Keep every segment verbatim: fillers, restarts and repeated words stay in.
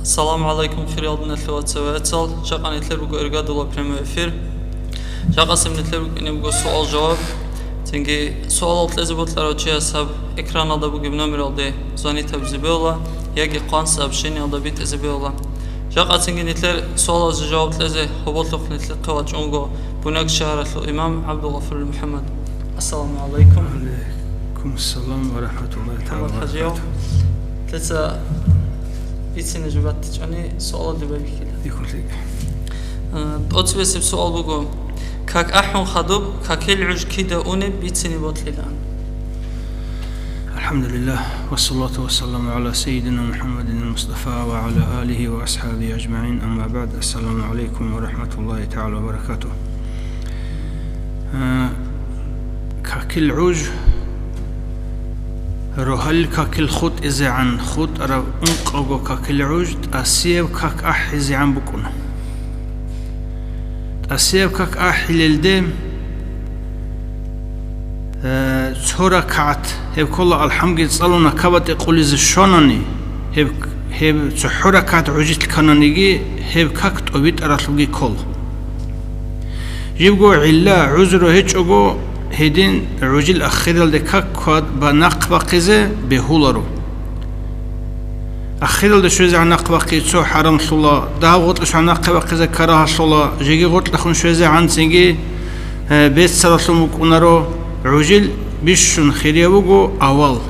Салам гӀалайкум, хириял диналъул вацал ва яцал. Жакъа нилъер буго иргадула прямой эфир. Жакъасеб нилъер букӀине буго суал-жаваб. Цинги суалал кьезе бокьарав чияс гьаб экраналда бугеб номералде звонить гьабизе бегьула, яги хъван сообщениялда битӀизе бегьула. Жакъа цинги нилъер суалазе жаваб кьезе гьоболлъухъ нилъехъе вачӀун вуго Буняк шагьаралъул имам ГӀабдулгъафурил МухӀаммад. Ассаламу гӀалайкум. Ва гӀалайкум ассалам ва рахӀматуллагьи тагӀала ва баракатугь. Леца бицине жубатичӀони суалалде байбихьила. Дихъун лъикӀ. Э, тӀоцебесеб суал буго: как ахӀун хадуб, какил гӀуж кида унеб бицине бокьилаан? الحمد لله، والصلاة والسلام على سيدنا محمد المصطفى وعلى آله وأصحابه أجمعين، أما بعد، السلام عليكم ورحمة الله تعالى وبركاته. Э, какил гӀуж, рогьалил какил хутӀизегӀан хутӀараб ункъабго какил гӀуж тӀасияб как ахӀизегӀан букӀуна. ТӀасияб как ахӀилелде, э, цо ракагӀат гьеб ккола, алхӀамги цӀалуна, кабатӀе къулизе щванани, гьеб, гьеб цохӀо ракагӀат гӀужил ккананиги, гьеб как тӀобитӀаралъулги ккола. Жибго гӀилла, гӀузру гьечӀого, гьедин гӀужил ахиралде как квад ба нахъ бахъизе бегьуларо. Ахиралде щвезегӀан нахъ бахъи цо хӀарамлъула, дагьаб гъоркье щван нахъе бахъизе карагьалъула, жеги гъоркьехун щвезегӀан цинги, э, беццаралъун букӀунаро, гӀужил бищун хирияб буго авал.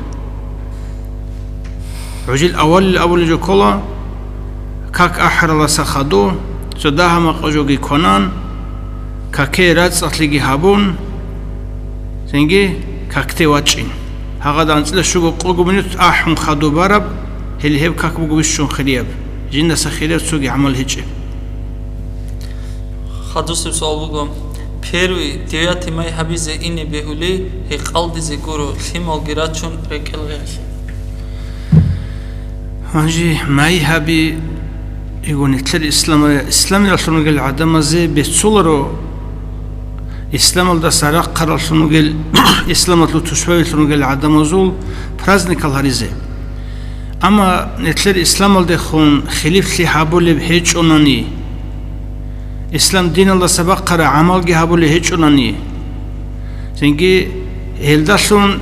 ГӀужил авалил абулеб жо ккола, как ахӀаралдаса хадур, цо дагьа-макъа жоги кванан, каке рацӀцӀалъиги гьабун, цинги какде вачӀин. Гьагъада анцӀила щуго-къого минут ахӀун хадуб бараб, гьеле гьеб как буго бищун хирияб, жиндаса хирияб цоги гӀамал гьечӀеб. Хадусеб суал буго: первый, девятый май гьабизе ине бегьули, гьекъалдизе гуро, лъималги рачун рекӀел гъеялъе. Гьанже май гьаби, йигун, нилъер ислам-, исламиялъун ругел гӀадамазе беццуларо, исламалдаса рахъараллъун ругел, исламалъул тушбабилъун ругел гӀадамазул праздникал гьаризе. Амма нилъер исламалдехун хилифлъи гьабулеб гьечӀонани, ислам диналдаса бахъараб гӀамалги гьабулеб гьечӀонани, цинги гьелдалъун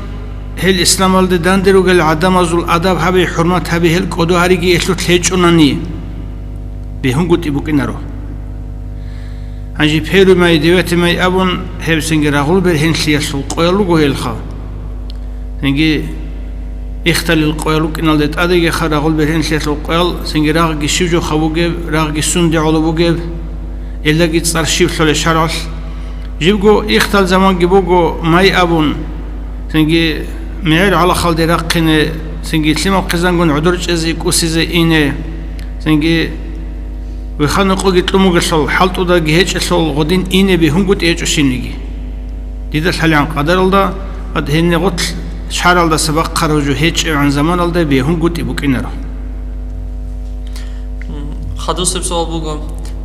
гьел исламалде данде ругел гӀадамазул адаб гьаби, хӀурмат гьаби гьел кӀодо гьариги элъулъ гьечӀонани, бегьунгутӀи букӀинаро. Гьанже первый май, девятый май абун, гьеб цинги рагъул бергьенлъиялъул къоял руго гьелха. Цинги ихталил къоял рукӀиналде тӀадегиха рагъул бергьенлъиялъул къоял, цинги рагъги щиб жоха бугеб, рагъги сунде гӀоло бугеб, элдаги цӀар щиб лъолеб шаргӀалъ. Жибго ихтал заманги буго май абун, цинги мегӀер гӀалахалде рахъине, цинги лъимал хъизангун гӀодор чӀезе, кӀусизе ине, цинги вихана къоги кьун бугелъул, хӀалтӀудаги гьечӀелъул гъодин ине бегьунгутӀи гьечӀо щибниги. Дида лъалегӀан къадаралда, ад гьенни гъорлъ шаргӀалдаса бахъараб жо гьечӀебгӀан заманалда бегьунгутӀи букӀинаро. М, хадусеб суал буго: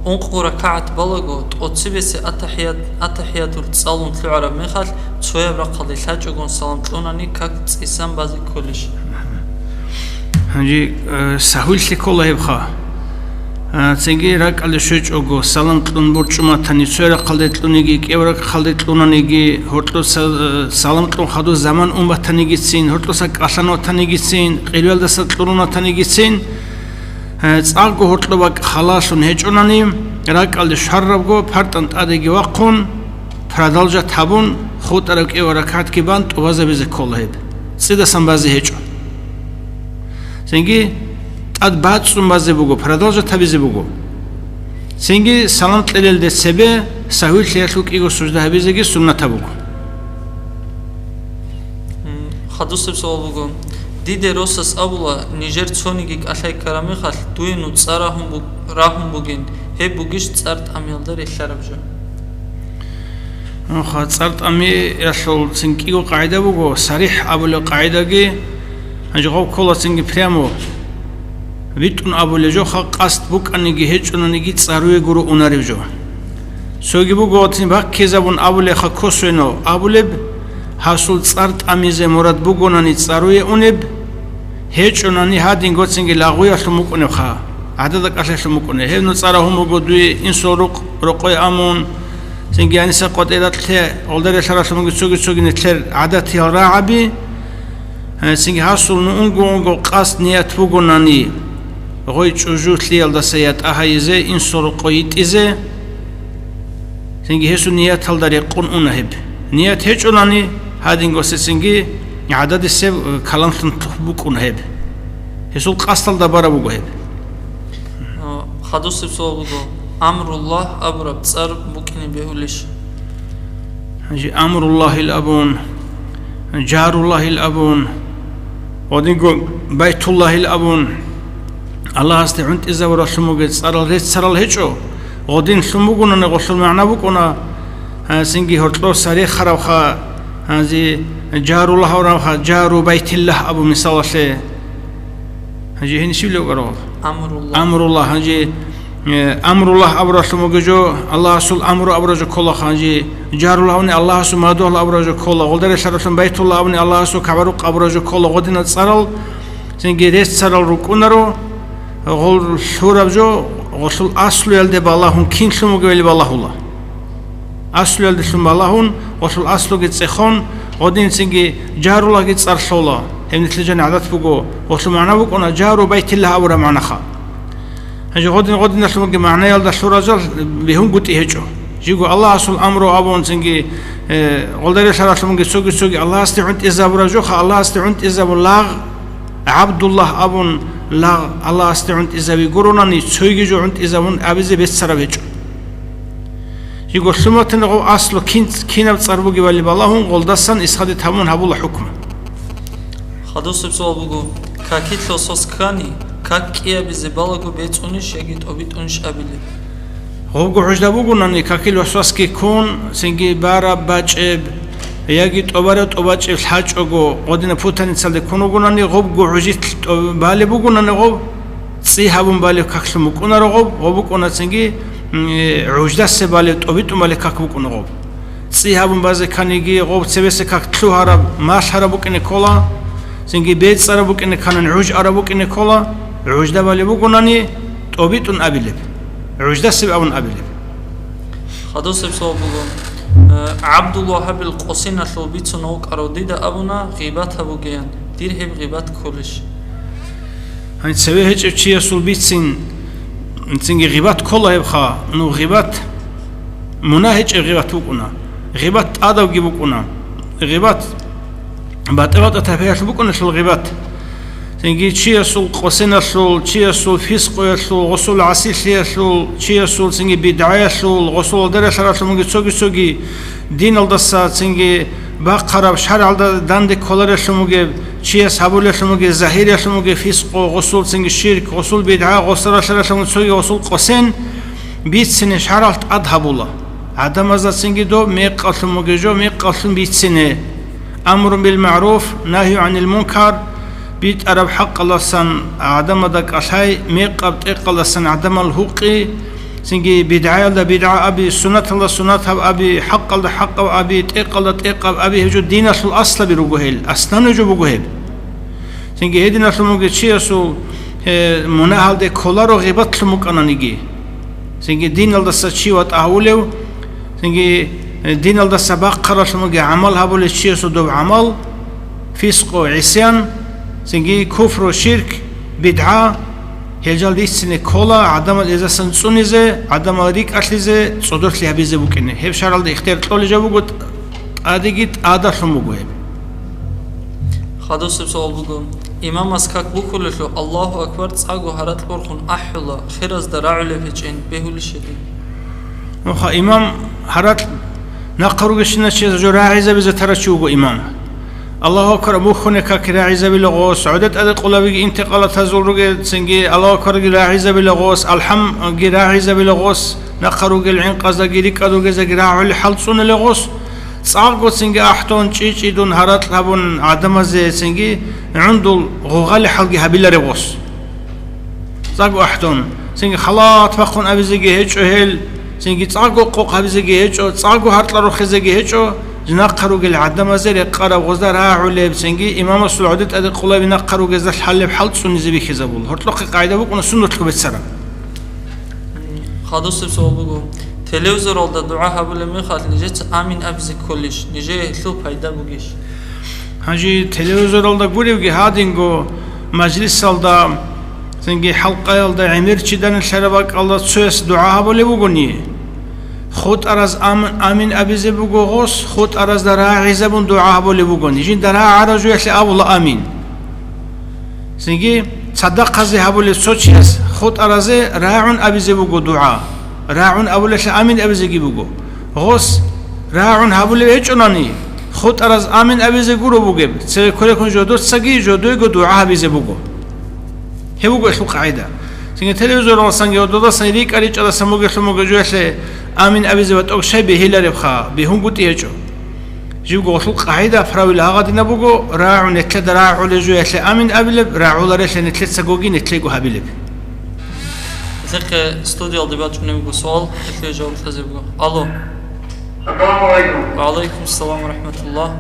ункъго ракагӀат балаго, тӀоцебесеб атахӀият-, атахӀиятул цӀалун лъугӀараб мехалъ, цояб рахъалде лъачӀогун салам кьунани как цӀисан базе кколищ? Гьанже, э, сагьвилъи ккола гьебха. А, цинги ракӀалде щвечӀого, салам кьун борчӀун батани, цояб рахъалде кьуниги, кӀияб рахъалде кьунаниги, гьоркьоса, э, салам кьун хадуб заман ун батанигицин, гьоркьоса кӀалъан ватанигицин, къируялдаса кьурун ватанигицин, э, цӀакъго гьоркьоб бакӀ халалъун гьечӀонани, ракӀалде щварабго партӀан тӀадеги вахъун, продолжать гьабун, хутӀараб кӀияб ракагӀатги бан тӀубазабизе ккола гьеб. ЦӀидасан базе гьечӀо. Цинги тӀад бацӀцӀун базе буго, продолжать гьабизе буго. Цинги салам кьелелде цебе сагьвилъиялъул кӀиго сужда гьабизеги суннатаб буго. М, хадусеб суал буго: диде росас абула, нижер цониги кӀалъай ккараб мехалъ, дуе нуцӀа рагьун буг-, рагьун бугин, гьеб бугищ цӀар тӀамиялда релълъараб жо? Нуха цӀар тӀамиялъул цин кӀиго къагӀида буго, сарихӀ абулеб къагӀидаги, гьанже гъов ккола цинги прямо битӀун абулеб жоха, къасд букӀаниги гьечӀонаниги цӀаруе гуро унареб жо. Цоги буго цин баккизабун абулеха косвенно абулеб, гьасул цӀар тӀамизе мурад бугонани цӀаруе унеб, гьечӀонани гьадин гоцинги лагъуялъун букӀунебха. гӀадада кӀалъалъун букӀуна. Гьеб нуцӀарав гьун буго дуе инсул рукъ рокъой амун, цинги гьаниса къватӀиралъе гъолдарелъаралъун буго цоги-цоги нилъер гӀадатиял рагӀаби, гье, цинги гьасул ну унго-унго къасд ният бугонани, гъой чӀужулъиялдаса ятӀа гьайизе, инсул рокъой йитӀизе, цинги гьесул нияталда рекъун уна гьеб. Ният гьечӀолани, гьадинго сецинги гӀададисеб каламлъун букӀуна гьеб. Гьесул къасдалда бараб буго гьеб. Хадусеб суал буго, Амруллагь абураб цӀар букӀине бегьулищ? Гьанже Амруллагьил абун, Жаруллагьил абун, гъодинго Байтуллагьил абун, Аллагьасде гӀунтӀизабуралъун бугеб цӀарал реццарал гьечӀо, гъодин лъун бугонани гъолъул магӀна букӀуна, гьанзинги гьоркьоса рехарабха, гьанзи Жаруллагь абурабха, Жару Байтиллагь абу мисалалъе. Гьанже гьениб щиб лев гӀарав? Амруллагь. Амруллагь. Гьанже, э, Амруллагь абуралъун бугеб жо, Аллагьасул амру абураб жо ккола, гьанже Жаруллагь абуни Аллагьасул мадугьал абураб жо ккола, гъолдарелъаралъун Байтуллагь абуни Аллагьасул кагӀбарукъ абураб жо ккола, гъодинал цӀарал, цинги реццарал рукӀунаро, гъол лъураб жо, гъолъул аслуялде балагьун кин лъун бугевали балагьула. Аслуялдалъун балагьун, гъолъул аслуги цӀехон, гъодинцинги Жаруллагьги цӀар лъола. Гьеб нилъер жан гӀадат буго, гъолъул магӀна букӀуна Жару Байтиллагь абураб магӀнаха. Гьанже гъодин-гъодиналъунги магӀнаялда лъуразал бегьунгутӀи гьечӀо. Жиго Аллагьасул амру абун цинги, э, гъолдарелъаралъунги цоги-цоги Аллагьасде гӀунтӀизабураб жоха, Аллагьасде гӀунтӀизабун лагъ, ГӀабдуллагь абун лагъ Аллагьасде гӀунтӀизаби гуронани, цойги жо гӀунтӀизабун абизе беццараб гьечӀо. Жиго лъуматани гъов аслу кин-, кинаб цӀар бугебали балагьун, гъолдасан исхаде тамун гьабула хӀукму. Хадусеб суал буго, какилъ васвас ккани, как кӀиабизе балаго бецӀунищ яги тӀобитӀунищ абилеб? Гъобго гӀужда бугонани, какил васвасги ккун, цинги бараб бачӀеб, яги тӀобараб тӀобачӀеб лъачӀого, гъодина путаницалде ккун вугонани, гъобго гӀужилъ тӀо-, балеб бугонани гъоб, цӀи гьабун балеб каклъун букӀунаро гъоб, гъоб букӀуна цинги, м, э, гӀуждасеб балеб, тӀобитӀун балеб как букӀуна гъоб. ЦӀи гьабун базе кканиги, гъоб цебесеб как лъугьараб, малъараб букӀине ккола, цинги бецӀараб букӀине кканани, гӀуж араб букӀине ккола, гӀужда балеб бугонани, тӀобитӀун абилеб, гӀуждасеб абун абилеб. Хадусеб суал буго, э, ГӀабдулвагьабил къосиналъул бицун вукӀарав дида абуна, гъибат гьабугеян, дир гьеб гъибат кколищ? Гьанже цеве гьечӀев чиясул бицин, цинги гъибат ккола гьебха, ну, гъибат мунагь гьечӀеб гъибат букӀуна, гъибат тӀадабги букӀуна, гъибат батӀа-батӀа тайпаялъул букӀуналъул гъибат. Цинги чиясул къосиналъул, чиясул фискъуялъул, гъосул гӀасилъиялъул, чиясул цинги бидгӀаялъул, гъосул гъолдарелъаралъун бугеб цоги-цоги диналдаса цинги бахъараб, шаргӀалда данде кколарелъун бугеб, чияс гьабулелъун бугеб, загьириялъун бугеб фискъу, гъосул цинги ширк, гъосул бидгӀа, гъосаралъаралъун цоги гъосул къосин бицине шаргӀалъ тӀад гьабула. ГӀадамазда цинги доб мекъалъун бугеб жо мекъалъун бицине. Амрун бил магӀруф, нагью гӀанил мункар, битӀараб хӀакъалдасан гӀадамазда кӀалъай, мекъаб тӀекъалдасан гӀадамал гьукъи, цинги бидгӀаялда бидгӀа аби, суннаталда суннатаб аби, хӀакъалда хӀакъаб аби, тӀекъалда тӀекъаб аби, гьеб жо диналъул аслаби руго гьел, основной жо буго гьеб. Цинги гьединалъун буго чиясул, э, мунагьалде кколаро гъибатлъун букӀананиги. Цинги диналдаса чи ватӀа гьавулев, цинги, э, диналдаса бахъаралъун буго гӀамал гьабулев чиясул доб гӀамал, фискъу, гӀисян, цинги куфру, ширк, бидгӀа, гьел жал дицине ккола гӀадамал эзасан цӀунизе, гӀадамал рикӀкӀалъизе, цӀодорлъи гьабизе букӀине. Гьеб шаргӀалда ихтияр кьолеб жо буго, тӀадеги тӀадалъун буго гьеб. Хадусеб суал буго, имамас как бухьулелъул Аллагьу акбар цӀакъго гьаракь борхун ахӀула, хиразда рагӀулеб гьечӀин, бегьулищ гьедин? Нуха имам гьаракь нахъа ругещинав чиясда жо рагӀизабизе тарав чи вуго имам. Аллагьу акбар бухьуне как рагӀизабила гъос, гӀодор тӀаде къулабиги интикъалатазул ругецинги Аллагьу акбарги рагӀизабила гъос, алхӀамги рагӀизабила гъос, нахъа ругел гӀинкъаздаги рикӀкӀад ругездаги рагӀули хӀалцӀунила гъос, цӀакъгоцинги ахӀдун, чӀичӀидун гьаракь гьабун гӀадамазецинги гӀундул гъугъали хӀалги гьабиларев гъос. ЦӀакъго ахӀдун, цинги халат бахъун абизеги гьечӀо гьел, цинги цӀакъго къокъ гьабизеги гьечӀо, цӀакъго гьаркьа рохизеги гьечӀо, Нахъа ругел гӀадамазе рекъараб гъозда рагӀулеб, цинги имамасул гӀодотӀаде къулаби нахъа ругезда лъалеб хӀал цӀунизе бихьизабула. Гьоркьохъе къагӀида букӀуна суннатлъун бицараб. Хадусеб суал буго, телевизоралда дугӀа гьабулеб мехалъ нижеца амин абизе кколищ, нижее гьелъул пайда бугищ? Гьанже телевизоралда гуревги гьадинго мажлисалда, цинги хӀалкъаялда гӀемер чи данилъараб бакӀалда цояс дугӀа гьабулеб бугони, хутӀараз ам-, амин абизе буго гъос, хутӀаразда рагӀизабун дугӀа гьабулеб бугони, жинда рагӀараб жоялъе абула амин. Цинги цадахъазе гьабулеб цо чияс хутӀаразе рагӀун абизе буго дугӀа, рагӀун абулелъа амин абизеги буго. Гъос рагӀун гьабулеб гьечӀонани, хутӀараз амин абизе гуро бугеб, цеве кколехун жодоцаги жодойго дугӀа гьабизе буго. Гьеб буго гьелъул къагӀида. Цинги телевизоралдасанги гьододасан рикӀа-ричӀадасан бугелъун буго жоялъе амин абизе ва тӀокӀ щай бегьиларебха, бегьунгутӀи гьечӀо. Живго гъолъул къагӀида, правила гьагъадинаб буго, рагӀун нилъеда рагӀулел жоялъе амин абилеб, рагӀуларелъе нилъецагоги нилъего гьабилеб. Гьезехъе студиялде бачӀунеб буго суал, гьелъие жаваб лъазе буго. Алло. Ассаламу алейкум. Ва алейкум ассалам ва рахматуллах.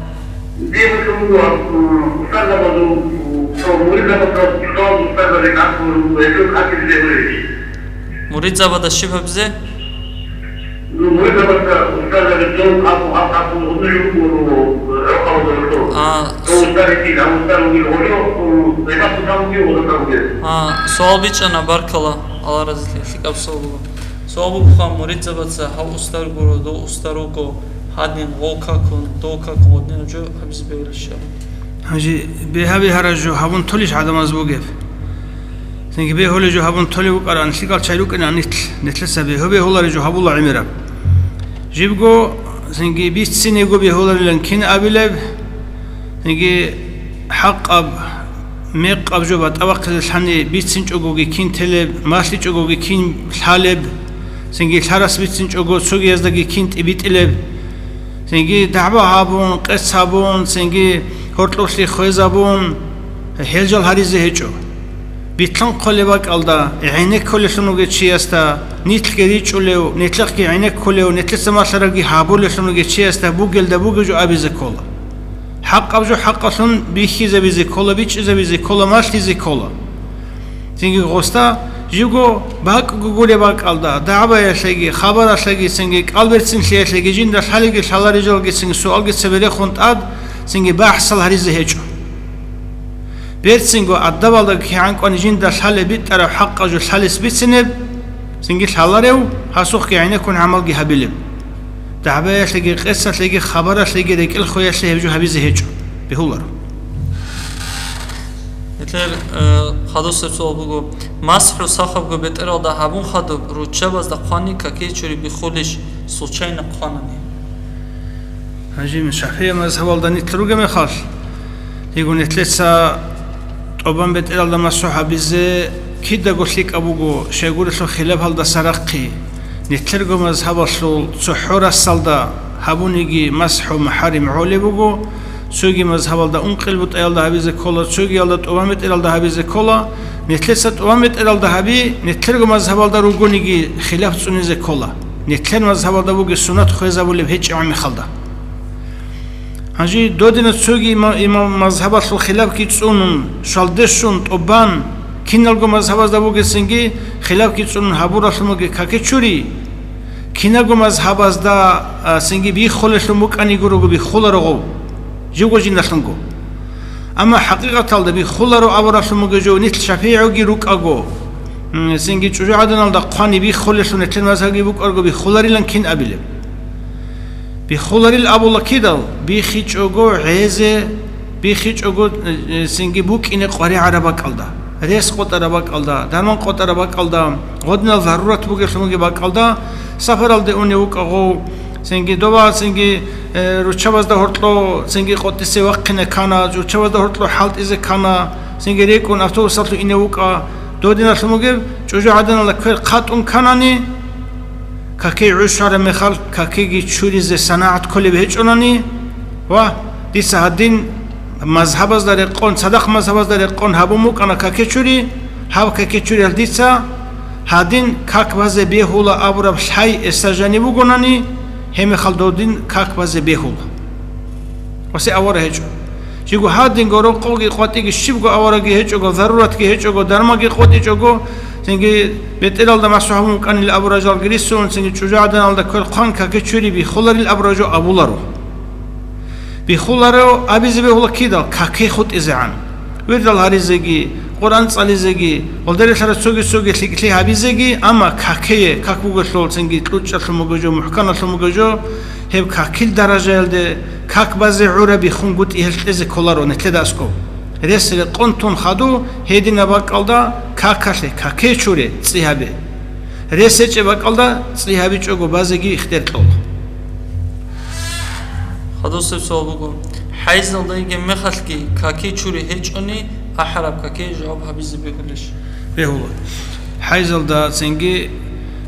Дин буго, м, устарзабазул, м, цо муридзабазда суал устарзаби гьабулеб, гьелъул хӀакъалъулъ гьабулеб. Муридзабада щиб гьабизе? Ну, муридзабазда устарзаби дов къапу гьаб къапу гьунна жугьу гьоркьоб гьоркьоб. А, дов устар гьечӀин, гьав устар вугил гьоркьоб, гьеб къапу гьаб вугил гьоркьоб вугил. А, суал бичӀчӀана, баркала, Аллагь разилъе, лъикӀаб суал буго. Суал бугоха, муридзабаца гьав устар гуро, дов устар вуго, гьадин гъов какун, дов какун гъодинаб жо гьабизе бегьилищ абун. Гьанже бегьа-бегьараб жо гьабун толищ гӀадамаз бугеб? Цинги бегьулеб жо гьабун толеб букӀарабани, лъикӀал чай рукӀинани нилъ, нилъеца бегьу-бегьулареб жо гьабула гӀемераб. Жибго, цинги бицинего бегьуларилан кин абилеб? Цинги хӀакъаб, мекъаб жо батӀа бахъизе лъани, бицинчӀогоги кин телеб, малъичӀогоги кин лъалеб? Цинги лъарас бицинчӀого цогияздаги кин тӀибитӀилеб? Цинги дагӀба гьабун, къец гьабун, цинги гьоркьоблъи хвезабун, гьел жал гьаризе гьечӀо. Битлъун хъолеб бакӀалда, гӀенекколелъун вугев чиясда, нилъги ричӀчӀулев, нилъехъги гӀенекколев, нилъеца малъарабги гьабулелъун вугев чиясда бугелда бугеб жо абизе ккола. ХӀакъаб жо хӀакъалъун бихьизабизе ккола, бичӀчӀизабизе ккола, малъизе ккола. Цинги гъосда живго бакӀго гуреб бакӀалда, дагӀбаялъеги, хабаралъеги, цинги кӀалберцинлъиялъеги жинда лъалебги лъаларел жалги цинги суалги цебе рехун тӀад, цинги бахӀсал гьаризе гьечӀо. Берцинго адабалдаги кигӀан кӀвани жинда лъалеб битӀараб хӀакъаб жо лъалес бицинеб, цинги лъаларев, гьасухъги гӀенеккун гӀамалги гьабилеб. ДагӀбаялъеги, къецалъеги, хабаралъеги рекӀел хвеялъе гьеб жо гьабизе гьечӀо, бегьуларо. Гьелъер, э, хадусеб суал буго, масхӀу сахабго бетӀералда гьабун хадуб, руччабазда хъвани какие чури биххулищ, случайно хъванани? Гьанже ШафигӀи мазгьабалда нилъ ругеб мехалъ, дего нилъеца тӀубан бетӀералда масхӀу гьабизе кидаго лъикӀаб буго, щайгурелъул хилафалдаса рахъи. Нилъерго мазгьабалъул цохӀо расалда гьабуниги масхӀу мухӀаррам гӀолеб буго, цоги мазгьабалда ункъел бутӀаялда гьабизе ккола, цогиялда тӀубан бетӀералда гьабизе ккола. Нилъеца тӀубан бетӀералда гьаби, нилъерго мазгьабалда ругониги хилаф цӀунизе ккола. Нилъер мазгьабалда бугеб суннат хвезабулеб гьечӀеб мехалда. Гьанже додина цоги има-, имам мазгьабалъул хилафги цӀунун, щвалде щун, тӀубан, киналго мазгьабазда бугесинги хилафги цӀунун гьабуралъун бугеб каке чури, кинаго мазгьабазда, а, цинги биххулелъун букӀани гурого биххуларо гъов, живго жиндалъунго. Амма хӀакъикъаталда биххуларо абуралъун бугеб жо нилъ ШафигӀиги рукӀаго, м, цинги чӀужугӀаданалда хъвани биххулелъун нилъер мазгьабги букӀарго биххуларилан кин абилеб? Биххуларил абула кидал, биххичӀого гӀезе, биххичӀого, э, цинги букӀине къваригӀараб бакӀалда, рес къотӀараб бакӀалда, дарман къотӀараб бакӀалда, гъодинал зарурат бугелъун бугеб бакӀалда, сапаралде унев вукӀа гъов, цинги доба, цинги, э, руччабазда гьоркьо, цинги къотӀисе вахъине ккана, руччабазда гьоркьо хӀалтӀизе ккана, цинги рекӀун автобусалъув ине вукӀа, додиналъун бугеб, чӀужугӀаданалда квер хъатӀун кканани, каке гӀушараб мехалъ, какеги чуризе санагӀат кколеб гьечӀонани ва дица гьадин мазгьабазда рекъон, цадахъ мазгьабазда рекъон гьабун букӀана каке чури, гьаб каке чуриялъ дица гьадин как базе бегьула абураб лъай эса жаниб бугонани, гьеб мехалъ додин как базе бегьула. Ва се авара гьечӀо. Жиго гьадинго рокъоги къватӀиги щибго авараги гьечӀого, заруратги гьечӀого, дармаги къотӀичӀого, цинги бетӀералда масухӀ гьабун вукӀанил абурал жалги рисун, цинги чӀужугӀаданалда квер хъван каке чури биххуларил абурал жо абуларо. Биххуларо абизе бегьула кидал, каке хутӀизегӀан. Вирдал гьаризеги, Къуръан цӀализеги, гьалда релълъарал цоги-цоги лъикӀлъи гьабизеги, амма какее, как бугелъул цинги кьучӀалъун буго жо, мухӀканалъун буго жо, гьеб какил даражаялде как базе гӀураб биххунгутӀи гьел кьезе кколаро нилъеда аскӀоб. Рес-рекъон тун хадув гьединаб бакӀалда какалъе, каке чуре, цӀи гьабе. Рес гьечӀеб бакӀалда цӀи гьабичӀого базеги ихтияр кьола. Хадусеб суал буго. ХӀайзалда йигеб мехалъги каке чури гьечӀони, ахӀараб каке жаваб гьабизе бегьулищ? Бегьула. ХӀайзалда, цинги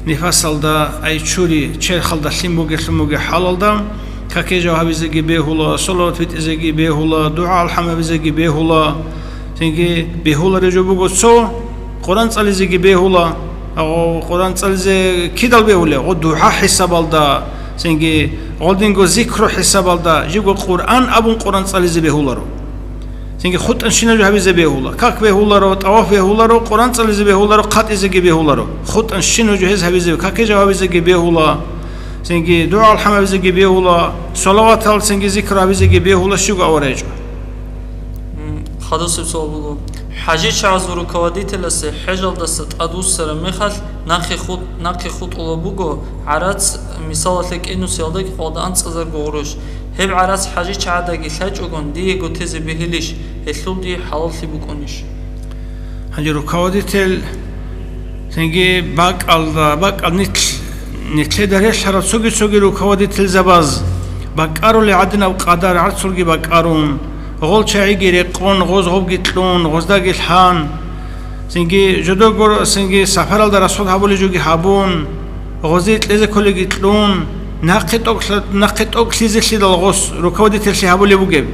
нифасалда, ай чури черхалда лъим бугелъун бугеб хӀалалда, каке жаваб гьабизеги бегьула, салават битӀизеги бегьула, дугӀа-алхӀам гьабизеги бегьула. Цинги бегьулареб жо буго цо, Къуръан цӀализеги бегьула. Гъо, Къуръан цӀализе кидал бегьулеб? Гъо, дугӀа хӀисабалда, цинги гъодинго зикру хӀисабалда, жибго Къуръан абун Къуръан цӀализе бегьуларо. Цинги хутӀанщинаб жо гьабизе бегьула. Как бегьуларо, тӀаваф бегьуларо, Къуръан цӀализе бегьуларо, хъатӀизеги бегьуларо. ХутӀанщинаб жо гьез гьабизе, каке жаваб гьабизеги бегьула. Цинги дугӀа-алхӀам гьабизеги бегьула, салаватал цинги зикру гьабизеги бегьула, щибго авара гьечӀо. М, хадусеб суал буго. ХӀажи чагӀазул руководителасе хӀежалдаса тӀадвуссараб мехалъ нахъе хутӀ-, нахъе хутӀулеб буго гӀарац, мисалалъе, кӀинусиялдаги къвалда анцӀазарго гъурущ. Гьеб гӀарац хӀажи чагӀадаги лъачӀогон диего тезе бегьилищ, гьелъул дие хӀалаллъи букӀунищ? Гьанже руководитель цинги бакӀалда, бакӀал нилъ-, нилъеда релълъарал цоги-цоги руководительзабаз бакӀарулел гӀадинаб къадар гӀарцулги бакӀарун, гъол чагӀиги рекъон, гъоз гъобги кьун, гъоздаги лъан, цинги жодого, цинги сапаралда расход гьабулеб жоги гьабун, гъозе кьезе кколеги кьун, нахъе тӀокӀ-, нахъе тӀокӀлъизелъидал гъос руководительлъи гьабулеб бугеб.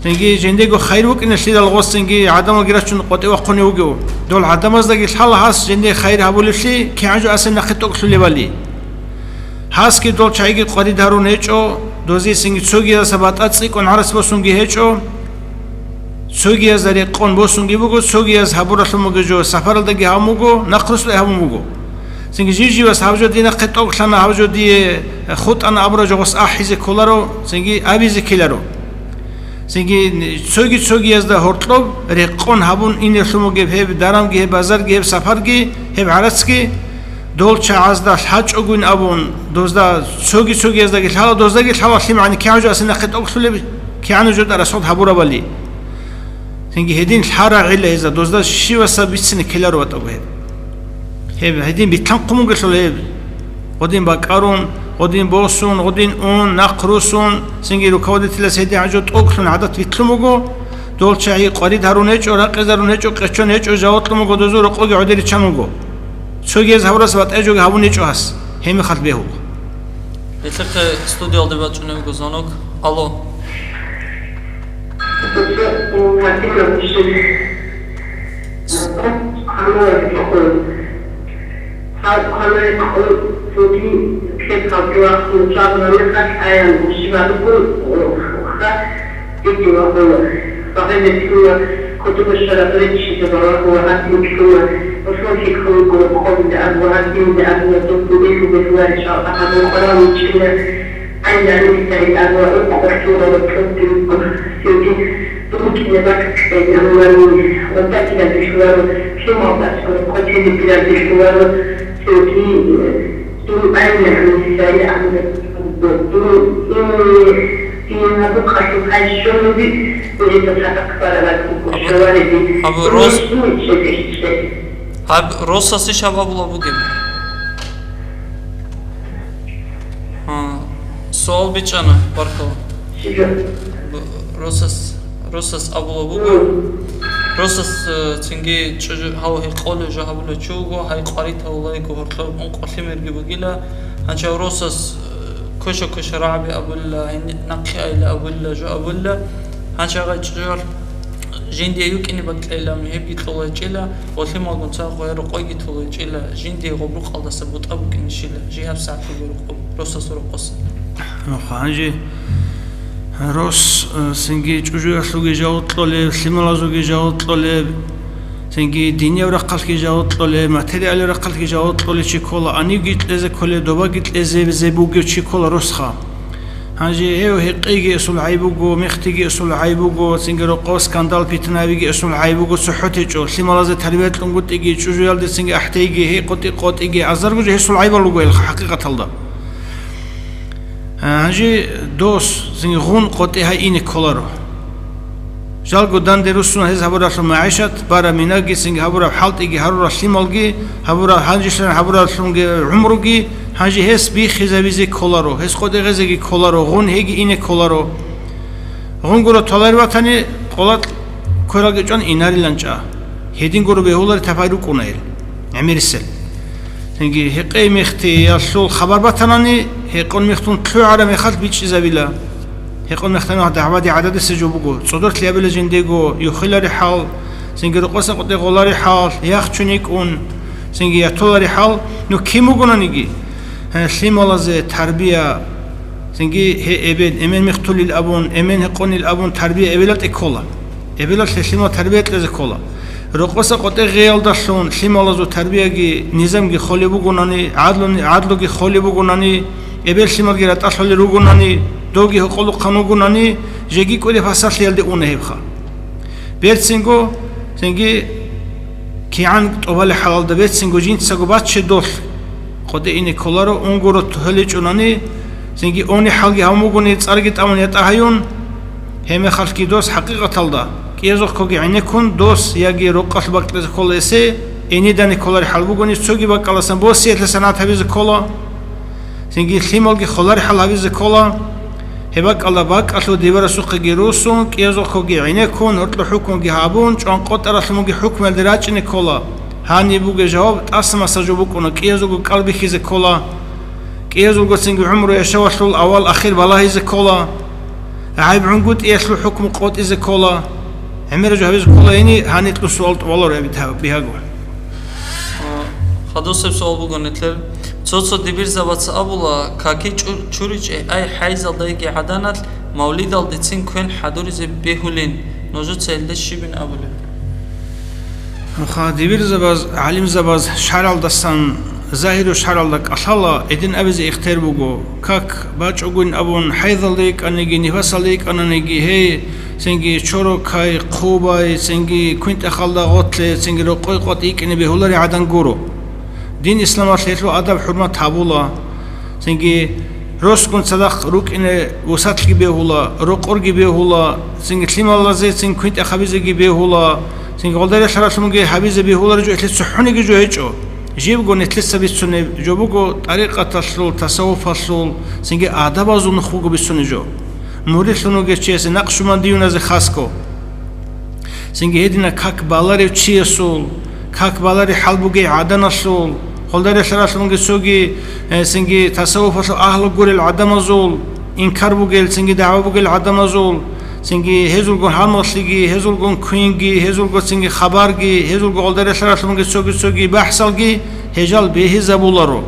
Цинги жиндего хайир букӀиналъидал гъос цинги гӀадамалги рачун къватӀивахъунев вугев. Дол гӀадамаздаги лъала гьас жинде хайир гьабулевлъи кигӀан жо асен нахъе тӀокӀлъулебали. Гьасги дол чагӀиги къварид гьарун гьечӀо, дозе цинги цогиясда батӀа цӀикӀкӀун гӀарац босунги гьечӀо, цогиязда рекъон босунги буго, цогияз гьабуралъун буго жо, сапаралдаги гьабун буго, нахърусдаги гьабун буго. Цинги жив-живас гьаб жо дие нахъе тӀокӀлъана, гьаб жо дие хутӀана абураб жо гъос ахӀизе кколаро, цинги абизе ккеларо. Цинги цоги-цогиязда гьоркьоб рекъон гьабун иневлъун бугеб гьеб дарамги, гьеб базарги, гьеб сапарги, гьеб гӀарацги, дол чагӀазда лъачӀогойин абун, дозда цоги-цогияздаги лъала, доздаги лъала лъимагӀани кигӀан жо асен нахъе тӀокӀлъулеб, кигӀан жо тӀа расход гьабурабали. Цинги гьедин лъарагӀила гьезда, дозда щиваса бицине ккеларо ватӀаго гьеб. Гьеб гьедин битлъанхъун бугелъул гьеб. Гъодин бакӀарун, гъодин босун, гъодин ун, нахърусун, цинги руководителас гьедин гӀажо тӀокӀлъун гӀадат битлъун буго, дол чагӀи къварид гьарун гьечӀо, ракъизарун гьечӀо, къечон гьечӀо, жаваблъун буго, дозул рокъоги гӀодеричан вуго. Цогияз гьабурас ватӀайжоги гьабун гьечӀо гьас, гьебмехалъ бегьула. Гьелъухъе студиялде бачӀунеб буго звонок. Алло. Абу Рос-, абу Росасе шабабула бугеб? А, суал бичӀчӀана, баркала. Б-, Росас, Росас абула буго. Росас, э, цинги чӀужу-, гьав гьекъолев жо гьабулев чи вуго, гьай къварид гьавулайго гьоркьоб ункъо лъимерги бугила. Гьанчав Росас, э, квеша-квеша рагӀаби абулила, гьин-, нахъе айла абулила, жо абулила. Гьанчагъай чӀужуялъ жиндие юкӀине бакьилан, гьебги кьолайчӀила, ва лъималгун ца гъоя рокъойги толайчӀила, жиндие гъоб рукъалдаса бутӀа букӀинищила, жи гьабсагӀат буго рукъоб, Росас рокъоса. Нуха гьанже, Рос, э, цинги чӀужуялъулги жаваб кьолеб, лъималазулги жаваб кьолеб, цинги динияв рахъалъги жаваб кьолеб, материалив рахъалъги жаваб кьолев чи ккола, анивги кьезе кколеб, добаги кьезе бугев чи ккола росха. Гьанже гьев гьекъейги эсул гӀайиб буго, мехтиги эсул гӀайиб буго, цинги рокъов скандал-питнаябиги эсул гӀайиб буго, цохӀо течӀо, лъималазе тарбия кьунгутӀиги, чӀужуялде цинги ахӀдейги, гьей къотӀи-къотӀиги, азарго жо гьесул гӀайибал руго гьелха хӀакъикъаталда. Гьанже дос, цинги гъун къотӀи гьай ине кколаро. Жалго данде руссуна гьез гьабуралъул магӀишат, бара минаги, цинги гьабураб хӀалтӀиги, гьарурал лъималги, гьабурал гьанжелъан гьабураллъунги гӀумруги, гьанже гьес биххизабизе кколаро, гьес къотӀи гъезеги кколаро, гъун гьейги ине кколаро. Гъунгуро толари ватани, къолатӀ квералги чӀван инарилан чӀа. Гьедин гуро бегьулари тапай рукӀуна гьел. ГӀемерисел. Цинги гьекъей мехтиялъул хабар батанани, гьекъон мехтун лъугӀараб мехалъ бичӀчӀизабила. Гьекъон мехтанал дагӀбаде гӀададиса жо буго, цӀодорлъи абила жиндего, юхилари хӀал, цинги рокъоса къотӀи гъолари хӀал, яхчун йикӀун, цинги ятолари хӀал, ну кин бугонаниги, гье, лъималазе тарбия, цинги гье эбел, эмен мехтулил абун, эмен гьекъонил абун тарбия эбелалъе ккола. Эбелалъе лъимал тарбия кьезе ккола. Рокъоса къотӀи гъеялдалъун лъималазул тарбияги, низамги холеб бугонани, гӀадлуни-, гӀадлуги холеб бугонани, эбел-лъималги ратӀалъулел ругонани, довги гьукъулухъан вугонани, жеги кӀуди пасалъиялде уна гьебха. Берцинго, цинги кигӀан тӀубали хӀалалда берцинго жинцаго баччи долъ къотӀи ине кколаро, унгуро гьеличӀунани, цинги они хӀалги гьавун бугони цӀарги тӀамун ятӀа гьаюн, гьеб мехалъги дос хӀакъикъаталда кӀиязухъоги гӀенеккун дос яги рокъалъ бакьизе ккола эсе, инидани кколари хӀал бугони цоги бакӀаласан босиялъе санат гьабизе ккола. Цинги лъималги холари хӀал гьабизе ккола. Гьеб бакӀалда бакӀалъув дибарасухъеги руссун, кӀиязухъоги гӀенеккун, гьоркьо хӀукмуги гьабун, чӀван къотӀаралъумуги хӀукмуялде рачӀине ккола. Гьаниб бугеб жаваб тӀаса-маса жо букӀуна, кӀиязулго кӀал бихьизе ккола. КӀиязулго цинги гӀумру яшавалъул авал-ахир балагьизе ккола. ГӀайиб гӀунгутӀиялъул хӀукму къотӀизе ккола. ГӀемер жо гьабизе ккола гьени, гьанитлъун суал тӀубаларо гьаб-, бигьаго. Хадусеб суал буго нилъер. Цо-цо дибирзабаца абула, каки чӀу-, чуричӀе, ай, хӀайзалдайги гӀаданалъ, мавлидалдецин квен хӀадуризе бегьулин, нужеца гьелде щибин абулеб? Нуха дибирзабаз, гӀалимзабаз шаралдасан загьиру шаралда кӀалъала, гьедин абизе ихтияр буго, как бачӀогойин абун, хӀайзалда йикӀаниги, нифасалда йикӀананиги, гьей, цинги чорокай, хъубай, цинги квинтӀахалда гъотлъе, цинги рокъой къватӀ йикӀине бегьулари гӀадан гуро. Дин исламалъ гьелъул адаб-хӀурмат гьабула, цинги росгун цадахъ рукӀине вусатлъги бегьула, рокъорги бегьула, цинги лъималазе цин квинтӀахъабизеги бегьула, цинги гъолдарелъаралъунги гьабизе бегьулари жо гьелъе цохӀониги жо гьечӀо. Жибго нилъеца бицунеб жо буго тӀарикъаталъул, тасаввуфалъул, цинги адабазул нух буго бицунеб жо. Муридлъун вугев чиясе, накъшбандиюназе хасго. Цинги гьедина как баларев чиясул, как баларев хӀал бугей гӀаданалъул, гъолдарелъаралъунги цоги, э, цинги тасаввуфалъул агьлу гурел гӀадамазул, инкар бугел, цинги дагӀва бугел гӀадамазул, цинги гьезулгун гьалмагълъиги, гьезулгун квинги, гьезулго цинги хабарги, гьезулго гъолдарелъаралъунги цоги-цоги бахӀсалги гьежал бегьизабуларо.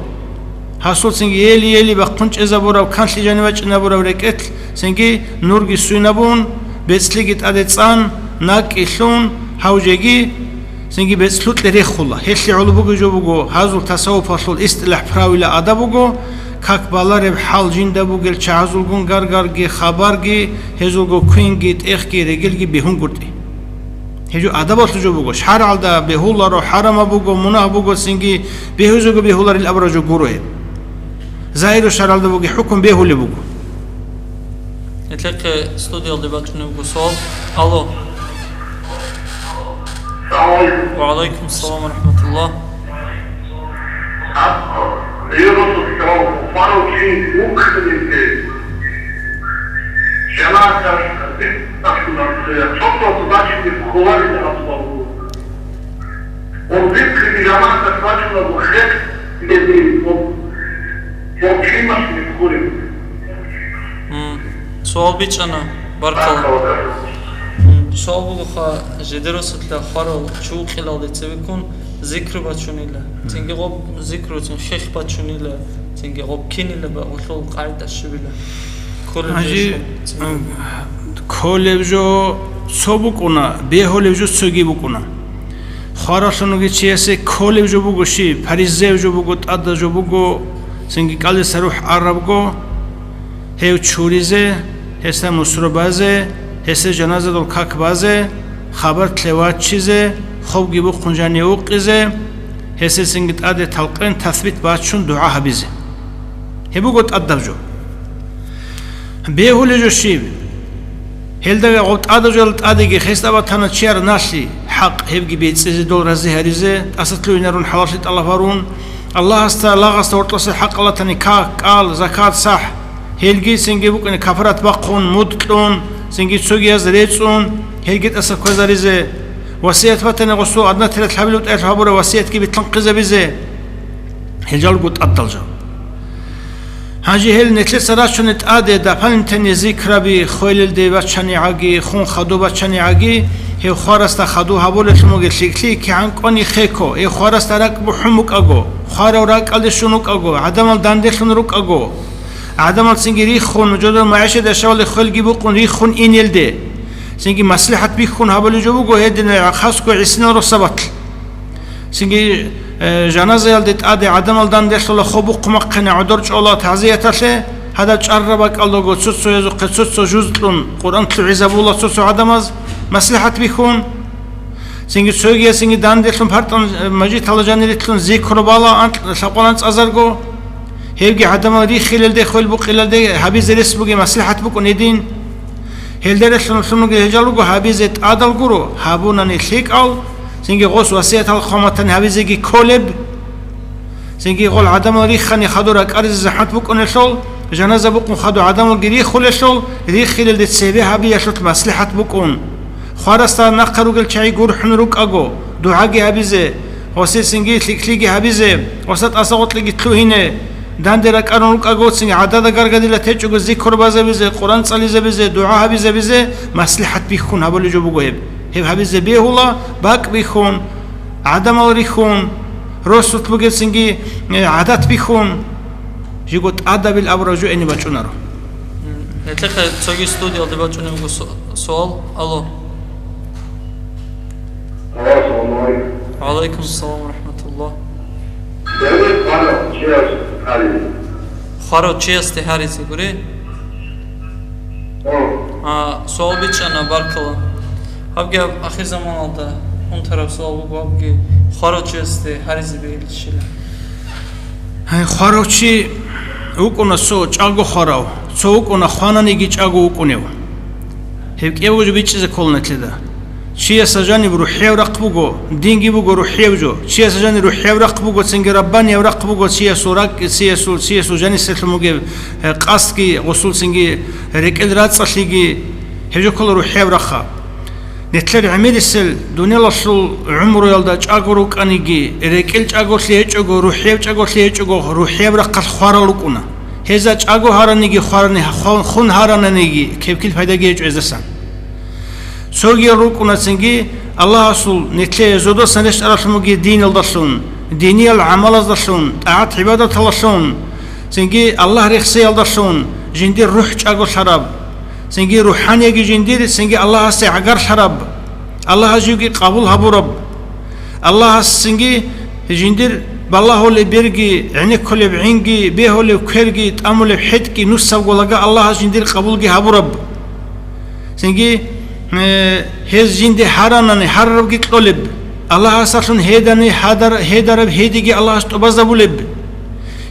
Гьасул цинги ели-ели бахъун чӀезабураб, канлъи жанив вачӀинабураб рекӀелъ цинги нурги суйнабун, бецӀлъиги тӀаде цӀан, накӀкӀи лъун, гьав жеги цинги бецӀлъукье рехула. Гьелъие гӀоло бугеб жо буго, гьазул тасаввуфалъул истилахӀ, правила, адаб буго, как балареб хӀал жинда бугел чагӀазулгун гаргарги, хабарги, гьезулго квинги, тӀехги, регелги бегьунгутӀи. Гьеб жо адабалъул жо буго, шаргӀалда бегьуларо, хӀарамаб буго, мунагь буго, цинги бегьизего бегьуларил абураб жо гуро гьеб. Загьиру шаргӀалда бугеб хӀукму бегьулеб буго. Гьелъехъе студиялде бачӀунеб буго суал. Алло. Салам алейкум. Ва алейкум салам ва рахматуллах. М, суал бичӀчӀана. Баркалла. М, суал бугоха, жидерасулъа хварал чи вукъиналде цевеккун зикру бачунила. Цинги гъоб зикруцин хех бачунила. Цинги гъоб кинила ба гъулъул къагӀида щибила. Кколеб жо Гьанже, щиб? Кколеб жо цо букӀуна, бегьулеб жо цоги букӀуна. Хваралъун вугев чиясе кколеб жо буго щиб, паризаяб жо буго, тӀадаб жо буго, цинги кӀалдиса рухӀ арабго, гьев чуризе, гьесда мусро базе, гьесде жаназадул как базе, хабар лъе ваччизе, хобги бухъун жаниве вукъизе, гьесде цинги тӀаде талкъин, тасбит бачун дугӀа гьабизе. Гьеб буго тӀадаб жо. Бегьулеб жо щиб? Гьелда гъоб тӀадаб жоялда тӀадеги хесда батана чияр налъи, хӀакъ, гьебги бецӀизе, дол рази гьаризе, тӀасалъугьинарун, хӀалаллъи тӀалаб гьарун, Аллагьасда, лагъасда гьоркьоса хӀакъ алатани как, кӀал, закат, сахӀ, гьелги цинги букӀине кафарат бахъун, муд кьун, цинги цогияз рецӀун, гьелги тӀаса кквезаризе, васият батани гъосул аднатират гьабилеб тӀаялъ гьабураб васиятги битлъанхъизабизе. Гьел жалго тӀадал жал. Гьанже гьел нилъеца рачунел тӀаде дополнительный зикраби, хвелалде бачани гӀаги, хун хадуб бачани гӀаги, гьев хварасда хадуб гьабулелъун бугеб лъикӀлъи кигӀан кӀвани хеко, гьев хварасда ракӀ бухӀун букӀаго, хварав ракӀалде щун вукӀаго, гӀадамал данделъун рукӀаго, гӀадамал цинги риххун, жодор магӀишат яшавалде хвелги букъун риххун инелде, цинги маслихӀат бихьун гьабулеб жо буго гьединал хасго гӀисинал росабалъ. Цинги, э, жаназаялде тӀаде гӀадамал данделъула, хоб бухъумахъине гӀодор чӀола тагӀзияталъе, гьадаб чӀараб бакӀалдаго цо-цоязухъе цо-цо жуз кьун Къуръан лъугӀизабула цо-цо гӀадамаз, маслихӀат бихьун. Цинги цогиясинги данделъун партан, э, мажгиталда жанирилълъун зикру бала анкь-, лъабкъоялда анцӀазарго. Гьебги гӀадамал риххилелде, хвел букъилалде гьабизе рес бугеб маслихӀат букӀун гьедин. Гьелдерелъун лъун ругел гьел жал руго гьабизе тӀадал гуро, гьабунани лъикӀал, цинги гъос васиятал хъван батани гьабизеги кколеб. Цинги гъол гӀадамал риххани хадур ракӀаризе захӀмат букӀунелъул, жаназа букъун хадур гӀадамалги риххулелъул, риххилелде цебе гьабиялъулъ маслихӀат букӀун. Хварасда нахъа ругел чагӀи гурхӀун рукӀаго, дугӀаги гьабизе, гъосие цинги лъикӀлъиги гьабизе, гъосда тӀаса гъоркьеги лъугьине, данде ракӀарун рукӀаго, цинги гӀадада гаргадила течӀого зикру базабизе, Къуръан цӀализабизе, дугӀа гьабизабизе, маслихӀат бихьун гьабулеб жо буго гьеб. Гьеб гьабизе бегьула, бакӀ бихьун, гӀадамал рихьун, росулъ бугеб цинги, э, гӀадат бихьун, жего тӀадабил абураб жо эне бачӀунаро. Гьелъехъе цоги студиялде бачӀунеб буго су-, суал. Алло. Алло, ассаламу алейкум. Ва алейкум ассалам ва рахматуллах. Дали хварав чияс гьари? Хварав чиясде гьаризе гури? О. А, суал бичӀчӀана, баркалла. Гьабги гьаб ахирзаманалда унтараб суал буго, гьабги хварав чиясде гьаризе бегьилищила. Гьай, хварав чи вукӀуна цо чӀаго хварав, цо вукӀуна хвананиги чӀаго вукӀунев. Гьеб кӀиябго жо бичӀчӀизе ккола нилъеда. Чиясда жаниб рухӀияб рахъ буго, динги буго рухӀияб жо. Чиясда жаниб рухӀияб рахъ буго, цинги раббанияб рахъ буго, чиясул ракӀги, чиясул, чиясул жанисалъун бугеб, э, къасдги, гъосул цинги рекӀел рацӀцӀалъиги, гьеб жо ккола рухӀияб рахъа. Нилъер гӀемерисел дуниялалъул гӀумруялда чӀаго рукӀаниги, рекӀел чӀаголъи гьечӀого, рухӀияб чӀаголъи гьечӀого, рухӀияб рахъалъ хварал рукӀуна. Гьезда чӀаго гьараниги хварани, хва-, хун гьарананиги кепкил пайдаги гьечӀо гьездасан. Цогиял рукӀуна цинги Аллагьасул нилъее зодасан рещтӀаралъун бугеб диналдалъун, диниял гӀамалаздалъун, тӀагӀат-гӀибадаталдалъун, цинги Аллагь рехсеялдалъун жиндир рухӀ чӀаголъараб, цинги рухӀаниябги жиндир, цинги Аллагьасде гӀагарлъараб, Аллагьас живги къабул гьабураб, Аллагьас цинги жиндир балагьулеб берги, гӀенеккулеб гӀинги, бегьулеб кверги, тӀамулеб хӀетӀги нусабго лага Аллагьас жиндир къабулги гьабураб. Цинги, э, гьез жинде гьаранани гьарарабги кьолеб, Аллагьасалъун гьедани гьадар-, гьедараб гьедиги Аллагьас тӀубазабулеб.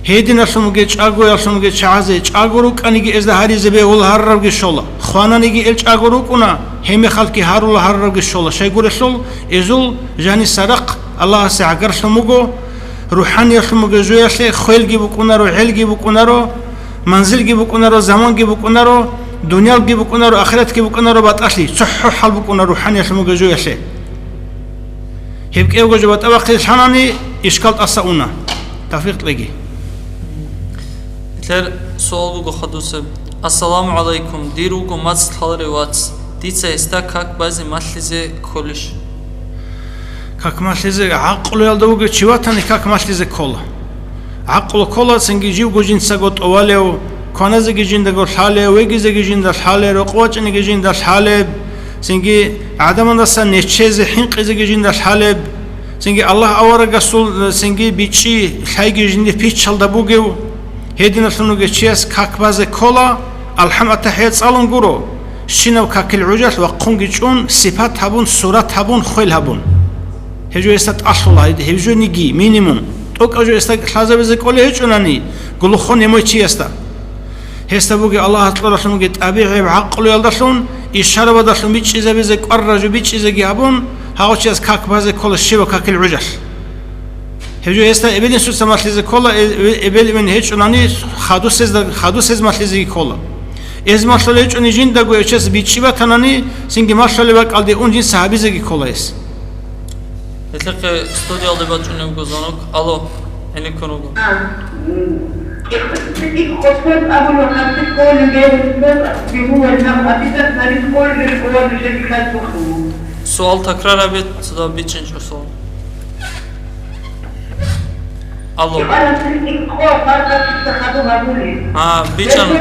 Гьединалъун бугеб чӀагоялъун бугеб чагӀазе чӀаго рукӀаниги гьезда гьаризе бегьула гьарарабги щола, хвананиги гьел чӀаго рукӀуна, гьебмехалъги гьарула гьарарабги щола, щайгурелъул гьезул жаниса рахъ Аллагьасе гӀагарлъун буго, рухӀаниялъун бугеб жоялъе хвелги букӀунаро, гӀелги букӀунаро, манзилги букӀунаро, заманги букӀунаро, дуниялги букӀунаро, ахиратги букӀунаро батӀалъи, цохӀо хӀал букӀунаро рухӀаниялъун бугеб жоялъе. Гьеб кӀиябго жо батӀа бахъизе лъанани, ишкал тӀаса уна. Тавфикъ кьеги. Нилъер суал буго хадусеб. Ассаламу гӀалайкум, дир вуго мацӀ лъаларев вац. Дица гьесда как базе малъизе кколищ? Как малъизе, гӀакълуялда вугев чи ватани как малъизе ккола. ГӀакълу ккола, цинги живго жинцаго тӀовалев, Кваназеги жиндаго лъалеб, вегизеги жинда лъалеб, рокъов вачӀинеги жинда лъалеб, цинги гӀадамаздаса нечезе, хӀинкъизеги жинда лъалеб, цинги Аллагь аварагасул, цинги бичӀчӀи лъайги жинди пичалда бугев, гьединалъун вугев чияс как базе ккола, алхӀам, атахӀият цӀалун гуро, щинаб какил гӀужалъ вахъунги чӀун, сипат гьабун, сурат гьабун, хвел гьабун. Гьеб жо гьесда тӀалъула, гьеб жо ниги, минимум. ТӀокӀаб жо гьесда лъазабизе кӀолей гьечӀунани, глухонемой чиясда. Гьесда бугеб Аллагьас кьуралъун бугеб тӀабигӀияб гӀакълуялдалъун, ишарабадалъун бичӀчӀизабизе кӀвар ражу бичӀчӀизеги гьабун, гьав чияс как базе ккола щибаб какил гӀужалъ. Гьеб жо гьесда эбел-инсуца малъизе ккола, э-, э-, эбел-эмен гьечӀунани хадусезда-, хадусез малъизеги ккола. Эз малъулеб гьечӀони жиндаго гьев чияс бичӀчӀи батанани, цинги малъулеб бакӀалде ун жинца гьабизеги ккола гьес. Гьелъухъе студиялде бачӀунеб буго звонок. Алло, гӀенеккун руго. А, м, Суал такрар гьабе, цо дагьаб бичӀчӀинчӀо суал. Алло. Гьа, бичӀчӀана.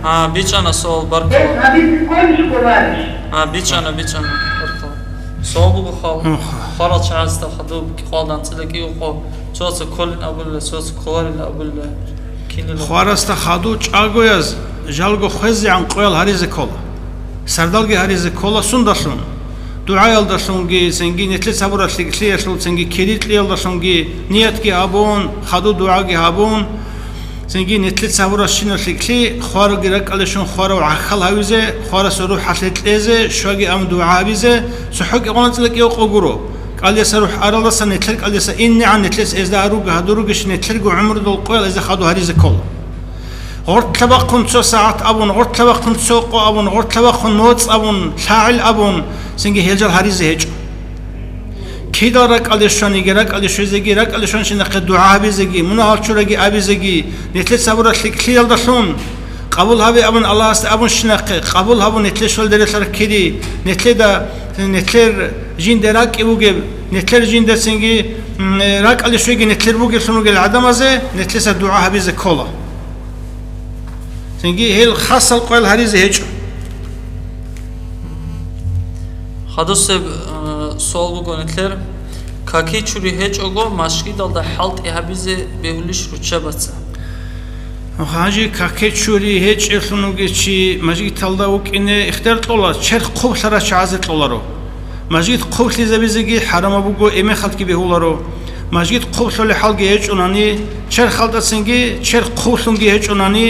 Гьа, бичӀчӀана суал, баркала. Гьа, бичӀчӀана, бичӀчӀана. Баркала. Суал буго хал-, Муха. Хварал чагӀазда хадуб кӀикъоялда анцӀила кӀикъо, цояца кколин абулила, цояца кколарила абулила, кинила. Хварасда хадуб чӀагояз жалго хвезегӀан къоял гьаризе ккола. Сардалги гьаризе ккола сундалъун? ДугӀаялдалъунги, цинги нилъеца гьабураб лъикӀлъиялъул, цинги кири кьиялдалъунги ниятги гьабун, хадуб дугӀаги гьабун, цинги нилъеца гьабурабщинаб лъикӀлъи хваралги ракӀалде щун хварав гӀахьал гьавизе, хварасул рухӀалъе кьезе, щваги абун дугӀа гьабизе, цохӀо кӀикъоялда анцӀила кӀикъо гуро. КӀалдиса рухӀ аралдаса нилъер кӀалдиса инегӀан нилъеца эзда гьаруги гьадуруги нилъерго гӀумрудул къоял эзда хадуб гьаризе ккола. Гъоркьа бахъун цо сагӀат абун, гъоркьа бахъун цо къо абун, гъоркьа бахъун моцӀ абун, лъагӀел абун, цинги гьел жал гьаризе гьечӀо. Кидал ракӀалде щваниги, ракӀалде щвезеги, ракӀалде щванщинахъе дугӀа гьабизеги, мунагьал чураги абизеги, нилъеца гьабураб лъикӀлъиялдалъун, къабул гьабе абун Аллагьасде абунщинахъе, къабул гьабун нилъе щвалде релълъараб кири, нилъеда, нилъер жинде ракӀи бугеб, нилъер жиндацинги, м, ракӀалде щвеги нилъер бугеблъун ругел гӀадамазе нилъеца дугӀа гьабизе ккола. Цинги гьел хасал къоял гьаризе гьечӀо. Хадусеб, э, суал буго нилъер. Каки чури гьечӀого, мажгиталда хӀалтӀи гьабизе бегьулищ руччабаца? Гьанже каки чури гьечӀеблъун вугев чи мажгиталда вукӀине ихтияр кьола, черх хъублъарал чагӀазе кьоларо. Мажгит хъублъизабизеги хӀарамаб буго, эмен халкъги бегьуларо. Мажгит хъублъулеб хӀалги гьечӀунани, черх хӀалтӀацинги, черх хъублъунги гьечӀунани,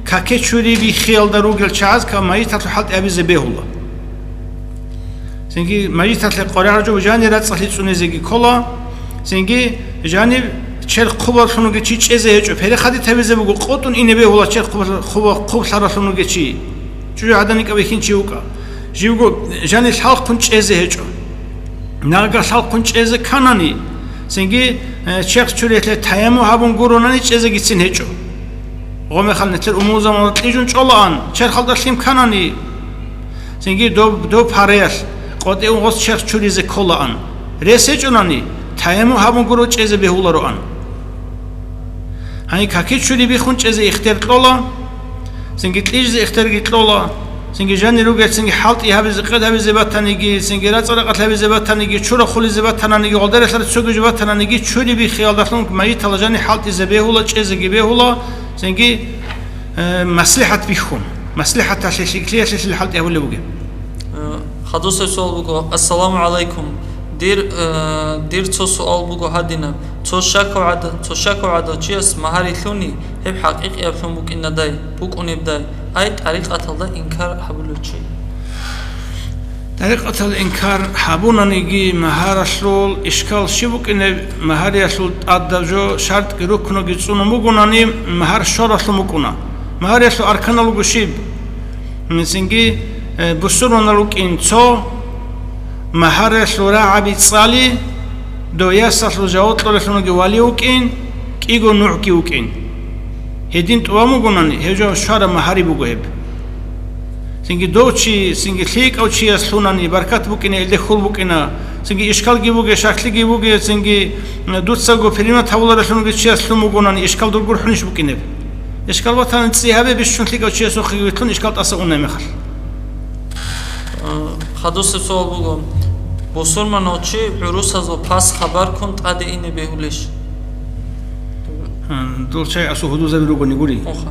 каки чури биххиялда ругел чагӀаз ка-, мажгиталъул хӀалтӀи гьабизе бегьула. Цинги мажгиталъе къваригӀараб жо жанир рацӀцӀалъи цӀунезеги ккола, цинги жаниб черх хъублъаралъун вугев чи чӀезе гьечӀо, перехадит гьабизе буго, къотӀун ине бегьула черх хъуб-, хъуба-, хъублъаралъун вугев чи. ЧӀужугӀаданикӀаб бихьинчи вукӀа. Живго жанир лъалхъун чӀезе гьечӀо. Нагагь лъалхъун чӀезе кканани, цинги, э, черх чуриялъе таяммум гьабун гуронани чӀезегицин гьечӀо. Гъомехал нилъер умумузаманалда кьижун чӀолаан, черхалда лъим кканани, цинги доб, доб гьараялъ къотӀи ун гъос черх чуризе кколаан. Рес гьечӀунани, таяммум гьабун гуро чӀезе бегьулароан. Гьаниб каки чури биххун чӀезе ихтияр кьола, цинги кьижизе ихтиярги кьола, цинги жанир ругел, цинги хӀалтӀи гьабизе, къед гьабизе батаниги, цинги рацӀцӀа-ракъалъ гьабизе батаниги, чура хулизе батананиги, гъолдаралъар цоги жо батананиги, чури биххиялдалъун мажгиталда жанир хӀалтӀизе бегьула, чӀезеги бегьула, цинги, э, маслихӀат бихьун. МаслихӀаталъе, лъикӀлъиялъе хӀалтӀи гьабулеб бугеб. Э, хадусеб суал буго. Ассаламу гӀалайкум. Дир, э, дир цо суал буго гьадинаб. Цо щакав гӀада-, цо щакав гӀадав чияс магьари лъуни, гьеб хӀакъикъияблъун букӀинадай, букӀунебдай, ай тӀарикъаталда инкар гьабулев чи. ТӀарикъаталда инкар гьабунаниги, магьаралъул ишкал щиб букӀинеб, магьариялъул тӀадаб жо шартӀги рукнуги цӀунун бугонани, магьар щоралъун букӀуна. Магьариялъул арканал руго щиб? Цинги, э, бусурманал рукӀин цо, магьариялъул рагӀаби цӀали, дов ясалъул жаваб кьолелъунги вали вукӀин, кӀиго нугӀги вукӀин. Гьедин тӀубан бугонани, гьев жо щвараб магьари буго гьеб. Цинги дов чи, цинги лъикӀав чияс лъунани, баркат букӀине, илде хьул букӀина. Цинги ишкалги буге, шаклъиги буге, цинги дуцаго принимать гьавуларелъунги чияс лъун бугонани, ишкал дур гурхӀунищ букӀинеб? Ишкал батани, цӀи гьабе, бищун лъикӀав чиясухъе вилълъун ишкал тӀаса унеб мехалъ. Э, хадусеб суал буго. Бусурманав чи гӀурусазул пас хабар ккун тӀаде ине бегьулищ? Гьан, дол чай асул гьудулзаби ругони гури. Оха.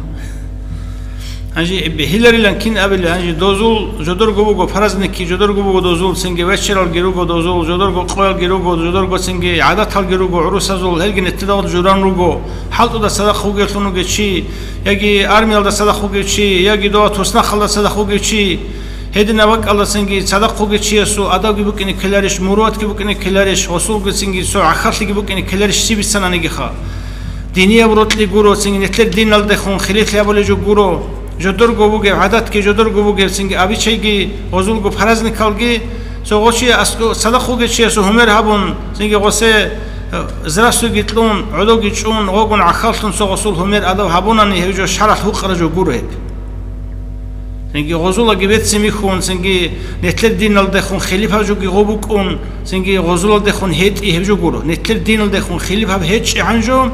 Гьанже бегьиларилан кин абилеб, гьанже дозул жодорго буго праздникги, жодорго буго дозул цинги вечералги руго, дозул жодорго къоялги руго, жодорго цинги гӀадаталги руго, гӀурусазул гьелги нетидал журан руго, хӀалтӀуда цадахъ вугевлъун вугев чи, яги армиялда цадахъ вугев чи, яги дова туснахъалда цадахъ вугев чи, гьединаб бакӀалда цинги цадахъ вугев чиясул адабги букӀине ккеларищ, муруватги букӀине ккеларищ, гъосулги цинги цо гӀахьаллъиги букӀине ккеларищ, щиб бицананигиха. Динияб рокьи гуро, цинги нилъер диналдехун хилиплъи гьабулеб жо гуро, жодорго бугеб гӀадатги жодорго бугеб, цинги обычайги, гъозулго праздникалги, цо гъо чи аскӀо-, цадахъ вугев чиясул гьумер гьабун, цинги гъосе, э, здравствуйги кьун, гӀодовги чӀун, гъогун гӀахьаллъун цо гъосул гьумер адаб гьабунани, гьев жо шаргӀалъ гьукъараб жо гуро гьеб. Цинги гъозулаги бецин бихьун, цинги нилъер диналдехун хилиплъи жоги гъо букӀун, цинги гъозулалдехун гьетӀи гьеб жо гуро. Нилъер диналдехун хилиплъи гьаб гьечӀи гьанжо,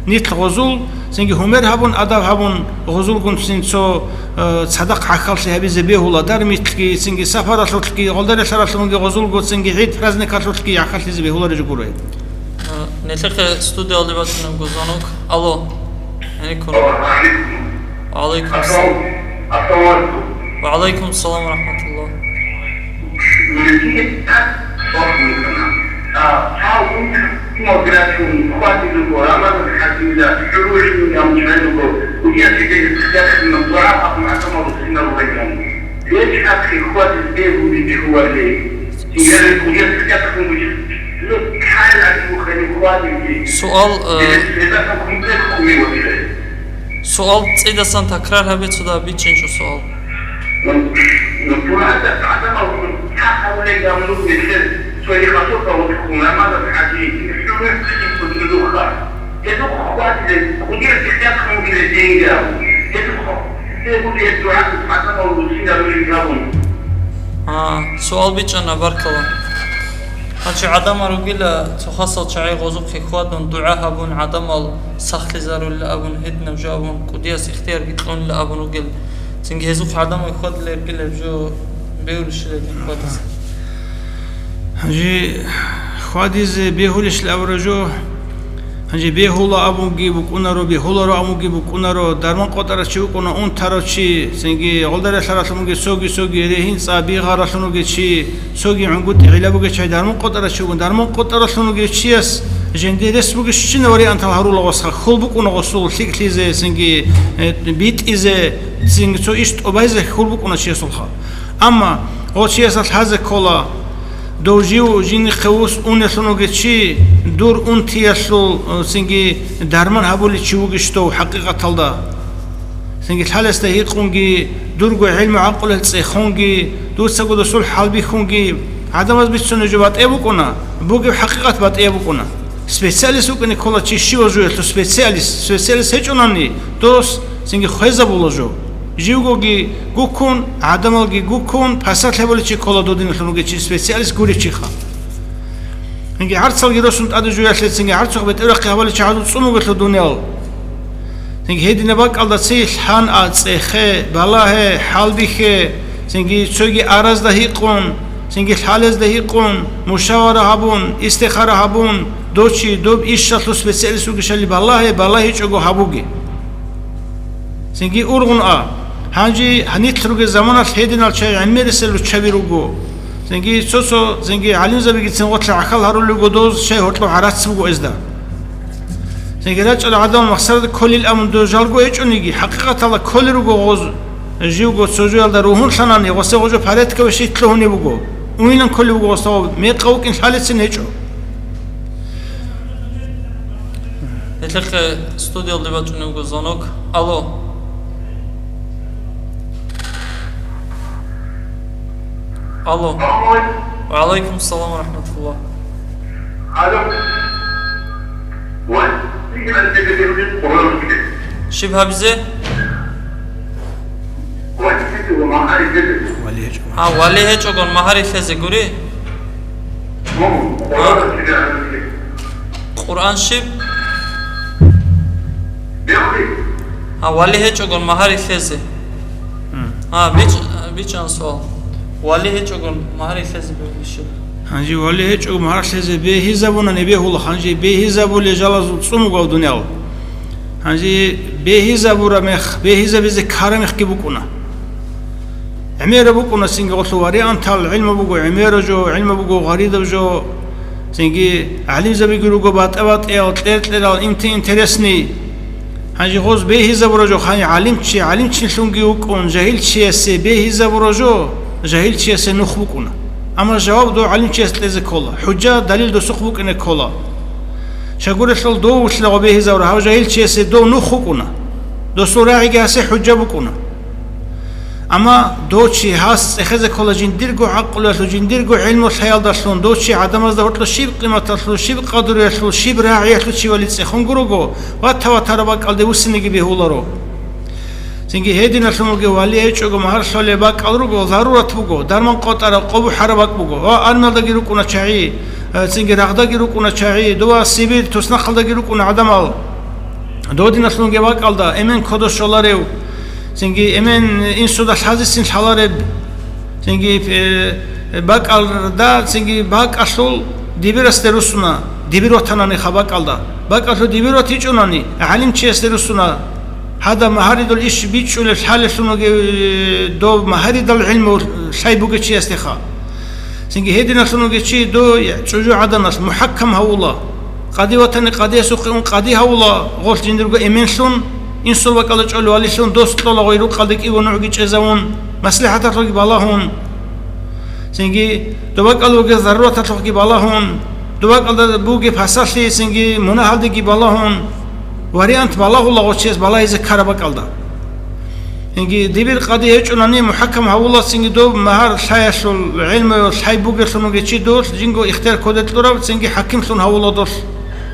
нилъ гъозул, цинги гьумер гьабун, адаб гьабун, гъозулгун цин цо, э, цадахъ гӀахьаллъи гьабизе бегьула, дармилъги, цинги сапаралъулъги, гъолдарелъаралъунги гъозулго, цинги гӀид праздникалъулъги гӀахьаллъизе бегьулареб жо гуро гьеб. Э, нилъехъе студиялде бачӀунеб гузанук. Алло. Гьенеккун. Алло, алейкум. Ва алейкум салам. Ассаламу алейкум. Ва алейкум салам ва рахматуллах. Суал, э, суал цӀидасан такрар гьабе, цо дагьаб бичӀчӀинчӀо суал. А, суал бичӀчӀана, баркала. Гьанже гӀадамал ругила, цо хасал чагӀи гъозухъе хьвадун, дугӀа гьабун, гӀадамал сахлъизарулила абун, гьединаб жо абун, кӀудияс ихтиярги кьунила абун ругел. Цинги гьезухъ гӀадамал хьвадулеб бугила гьеб жо бегьулищилан хьвадизе. Гьанже хьвадизе бегьулищ абураб жо, гьанже бегьула абунги букӀунаро, бегьуларо абунги букӀунаро, дарман къотӀарав чи вукӀуна, унтарав чи, цинги гъолдарелъаралъун вугев цоги-цоги, регьин цӀа бигъаралъун вугев чи, цоги гӀунгутӀи гӀилла бугев чи, дарман къотӀарав чи вугун, дарман къотӀаралъун вугев чияс жиндир рес бугищина вариантал гьарула гъосха, хьул букӀуна гъосул лъикӀлъизе, цинги, э, битӀизе, цинги цо иш тӀубайзе хьул букӀуна чиясулха. Амма гъо чиясда лъазе ккола, дов жив жинихъе ус унелъун вугев чи, дур унтиялъул, э, цинги дарман гьабулев чи вугищ дов хӀакъикъаталда? Цинги лъалесда гьикъунги, дурго гӀилму-гӀакъулал цӀехунги, дуцаго досул хӀалбихьунги, гӀадамаз бицунеб жо батӀияб букӀуна, бугеб хӀакъикъат батӀияб букӀуна. Специалист вукӀине ккола чи щивав жоялъул специалист. Специалист гьечӀонани, дос цинги хвезабула жо. Живгоги гуккун, гӀадамалги гуккун, пасалъ гьабулев чи ккола додиналъун вугев чи, специалист гурев чиха. Цинги гӀарцалги росун тӀаде жуялъе, цинги гӀарцухъ бетӀерахъе гьабулев чи гӀадур цӀун вугелъул дуниял. Цинги гьединаб бакӀалда ци лъан а цӀехе, балагье, хӀалбихье, цинги цоги аразда гьикъун, цинги лъалезда гьикъун, мушавара гьабун, истихара гьабун, дов чи доб ишалъул специалист вугищали балагье, балагьичӀого гьабуге. Цинги ургъун а. Гьанже гьанилъ ругел заманалъ гьединал чагӀи гӀемерисел руччаби руго. Цинги цо-цо, цинги гӀалимзабигицин гъорлъ гӀахьал гьарулел руго, доз чай гьоркьоб гӀарац буго гьезда. Цинги рачӀарал гӀадамал махсарда кколил абун дов жалго гьечӀониги, хӀакъикъаталда кколел руго гъоз. Живго цо жоялда ругьунлъанани, гъосе гъожо порядковый щит лъугьунеб буго. Уйнан кколеб буго гъоста, мекъав вукӀин лъалецин гьечӀо. Гьелъехъе студиялде бачӀунеб буго звонок. Алло. Алло. Ва алейкум салам ва рахматуллах. Алло. Щиб гьабизе? Вали гьечӀо. А, вали гьечӀогун магьари лъезе гури? Къуръан щиб? А, вали гьечӀогун магьари лъезе. Гьа, бич-, бичӀчӀан суал. Вали гьечӀогун магьари лъезе бегьулищ? Гьанже вали гьечӀого магьари лъезе бегьизабуна, небегьула, гьанже бегьизабулел жалазул цӀун бугав дуниял. Гьанже бегьизабураб мех, бегьизабизе ккараб мехги букӀуна. ГӀемераб букӀуна цинги гъолъул вариантал, гӀилму буго гӀемераб жо, гӀилму буго гъаридаб жо, цинги гӀалимзабиги руго батӀа-батӀиял, кьер-кьерал, инте-интересный. Гьанже гъоз бегьизабураб жо, гьай гӀалимчи, гӀалимчилъунги вукӀун, жагьилчиясе бегьизабураб жо, жагьилчиясе нух букӀуна. Амма жаваб дов гӀалимчияс кьезе ккола, хӀужа, далил досухъ букӀине ккола. Чагурелъул дов вуссилаго бегьизабураб, гьав жагьилчиясе дов нух вукӀуна. Досул рагӀиги гьасе хӀужа букӀуна. Амма дов чи гьас цӀехезе ккола жиндирго гӀакълуялъул, жиндирго гӀилму лъаялдалъун, дов чи гӀадамазда гьоркьо щиб къиматалъул, щиб къадруялъул, щиб рагӀиялъул чи вали цӀехун гурого, ватта-ватараб бакӀалде вуссинеги бегьуларо. Цинги гьединалъун вугев вали гьечӀого магьар лъолеб бакӀал руго, зарурат буго, дарман къотӀараб, къо бухӀараб бакӀ буго. Ва армиялдаги рукӀуна чагӀи, э, цинги рагъдаги рукӀуна чагӀи, дова Сибирь туснахъалдаги рукӀуна гӀадамал. Додиналъунги бакӀалда эмен кодо щоларев, цинги эмен инсуда лъазесин лъалареб, цинги, э, бакӀалда, цинги бакӀалъул дибирасде руссуна, дибир ватананиха бакӀалда. БакӀалъул дибир ватичӀунани, гӀалимчиясде руссуна, гьадаб магьаридул иш бичӀчӀулеб лъалелъун вугев, э, доб магьаридал гӀилму лъай бугев чиясдеха. Цинги гьединалъун вугев чи дой чӀужугӀаданалъ мухӀаккам гьавула. Къади ватани къадиясухъе ун къади гьавула, гъолъ жиндирго эменлъун, инсул бакӀалда чӀолев валилъун дос кьола гъой рукъалде кӀиго нугӀги чӀезавун, маслихӀаталъулги балагьун. Цинги доб бакӀалда бугеб зарураталъухъги балагьун, доб бакӀалда бугеб пасалъи цинги мунагьалдеги балагьун, вариант балагьула гъочияс балагьизе ккараб бакӀалда. Инги дибир къади гьечӀунани мухӀаккам гьавула цинги доб магьар лъаялъул гӀилмуялъ лъай бугелъун вугев чи дулъ жинго ихтияр кодер кьурав цинги хӀакимлъун гьавула дулъ.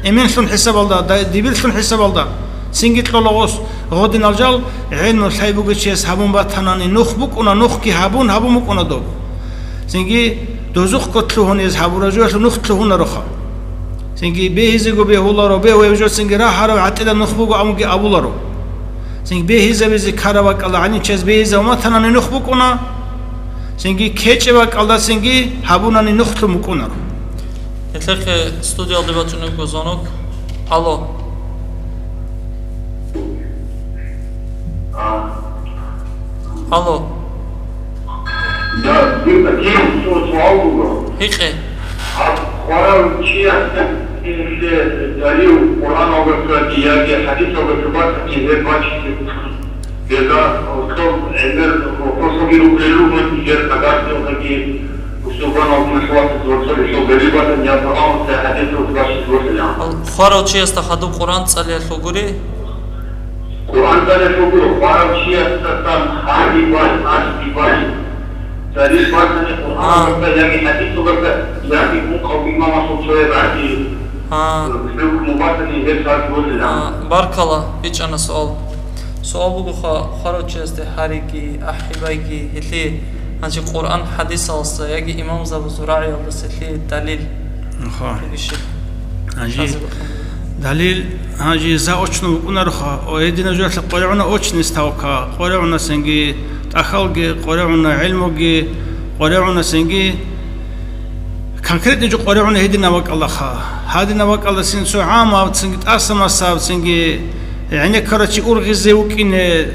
Эменлъун хӀисабалда, дай-, дибирлъун хӀисабалда. Цинги кьола гъос, гъодинал жал гӀилму лъай бугев чияс гьабун батанани нух букӀуна, нухги гьабун, гьабун букӀуна доб. Цинги дозухъго лъугьунез гьабураб жоялъул нух лъугьунароха. Цинги бегьизего бегьуларо, бегьуяб жо цинги рагьарав гӀатӀида нух буго абунги абуларо. Цинги бегьизабизе ккараб бакӀалда гӀалимчияс бегьизабун батанани нух букӀуна, цинги кечӀеб бакӀалда цинги гьабунани нухлъун букӀунаро. Гьелъехъе студиялде бачӀунебго звонок. Алло. Алло. Да, дир, дир суал буго. Гьикъе. А хварав чиясда гьелъе далил Къуръаналдасаги яги хӀадисалдаса батани гьеб бачизе бегьа, цо гӀемер вопросалги рукӀунел руго, гьеб хадасиялдаги, мусулманал дин лъугьа-, цо гьелъул далил батани я Къуръаналдаса, я хӀадисалдаса бачизе бегьа. Хварав чиясда хадуб Къуръан цӀалиялъул гури? Къуръан цӀалиялъул гуро, хварав чиясдасан гьарибай, ахӀибай, далил батани Къуръаналдаса яги хӀадисалдаса, яги мун къавмималъул цояб гӀаги, а, хӀукму батани гьеб сарт гьозила. А, баркала, бичӀчӀана суал. Суал бугоха, хварав чиясде гьариги, ахӀибайги, гьелъие гьанже Къуръан хӀадисалдаса яги имамзабазул рагӀиялдаса гьелъие далил. Аха. Гьанже далил, гьанже заочно букӀунароха, о, гьединаб жоялъе къваригӀуна очный ставка, къваригӀуна цинги тӀахьалги, къваригӀуна гӀилмуги, къваригӀуна цинги конкретный жо къваригӀуна гьединаб бакӀалдаха. Гьадинаб бакӀалдасин цо гӀамаб, цинги тӀаса-масаб, цинги гӀенеккарав чи ургъизе вукӀине,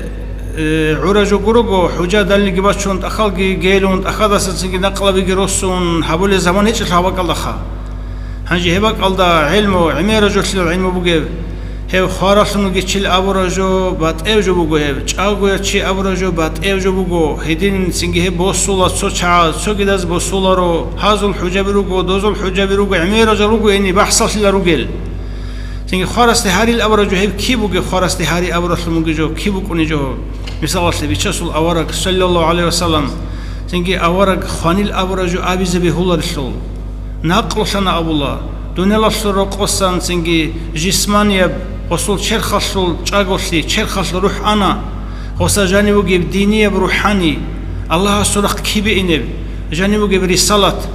э, гӀураб жо гурого, хӀужа далилги бачун, тӀахьалги гелун, тӀахьалдаса цинги накълабиги росун, гьабулеб заман гьечӀелъул гьаб бакӀалдаха. Гьанже гьеб бакӀалда гӀилму, гӀемераб жолъила гӀилму бугеб, гьеб хваралъун вугев чиял абураб жо батӀияб жо буго гьеб, чӀагояв чи абураб жо батӀияб жо буго, гьедин цинги гьеб босула цо чагӀаз, цогидаз босуларо, гьазул хӀужаби руго, дозул хӀужаби руго, гӀемерал жал руго гьениб бахӀсалъила ругел. Цинги хварасде гьарил абураб жо гьеб киб бугеб, хварасде гьари абуралъун бугеб жо киб букӀунеб жо? Мисалалъе, Бичасул авараг, саллаллагьу гӀалайгьи вассалам, цинги авараг хванил абураб жо абизе бегьуларелъул. Накълулъана абула, дуниялалъул рокъосан цинги жисманияб гъосул черхалъул чӀаголъи, черхалъул рухӀ ана, гъоса жанив вугеб динияб рухӀани, Аллагьасул рахъ кибе инеб, жаниб бугеб рисалат,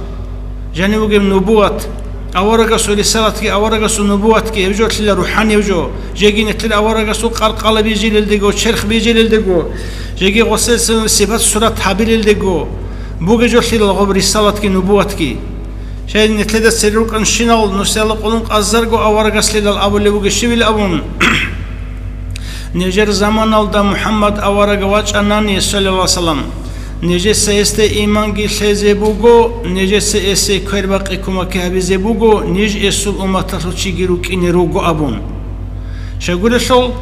жаниб бугеб нубуват, аварагасул рисалатги аварагасул нубуватги гьеб жо лъила рухӀанив жо, жеги нилъер аварагасул къаркъала бижилелдего, черх бижилелдего, жеги гъосесул сипат-сурат гьабилелдего бугеб жо лъила гъоб рисалатги нубуватги. Щай нилъеда церер рукӀанщинал нусиялда къулун къазарго аварагаслъидал абулеб бугеб щибил абун, нижер заманалда МухӀаммад авараг вачӀанани, саллаллагьу гӀалайгьи вассалам, нижеца гьесде иманги лъезе буго, нижеца гьесие квербакъи кумекги гьабизе буго, ниж гьесул умматалъул чиги рукӀине руго абун. Щайгурелъул,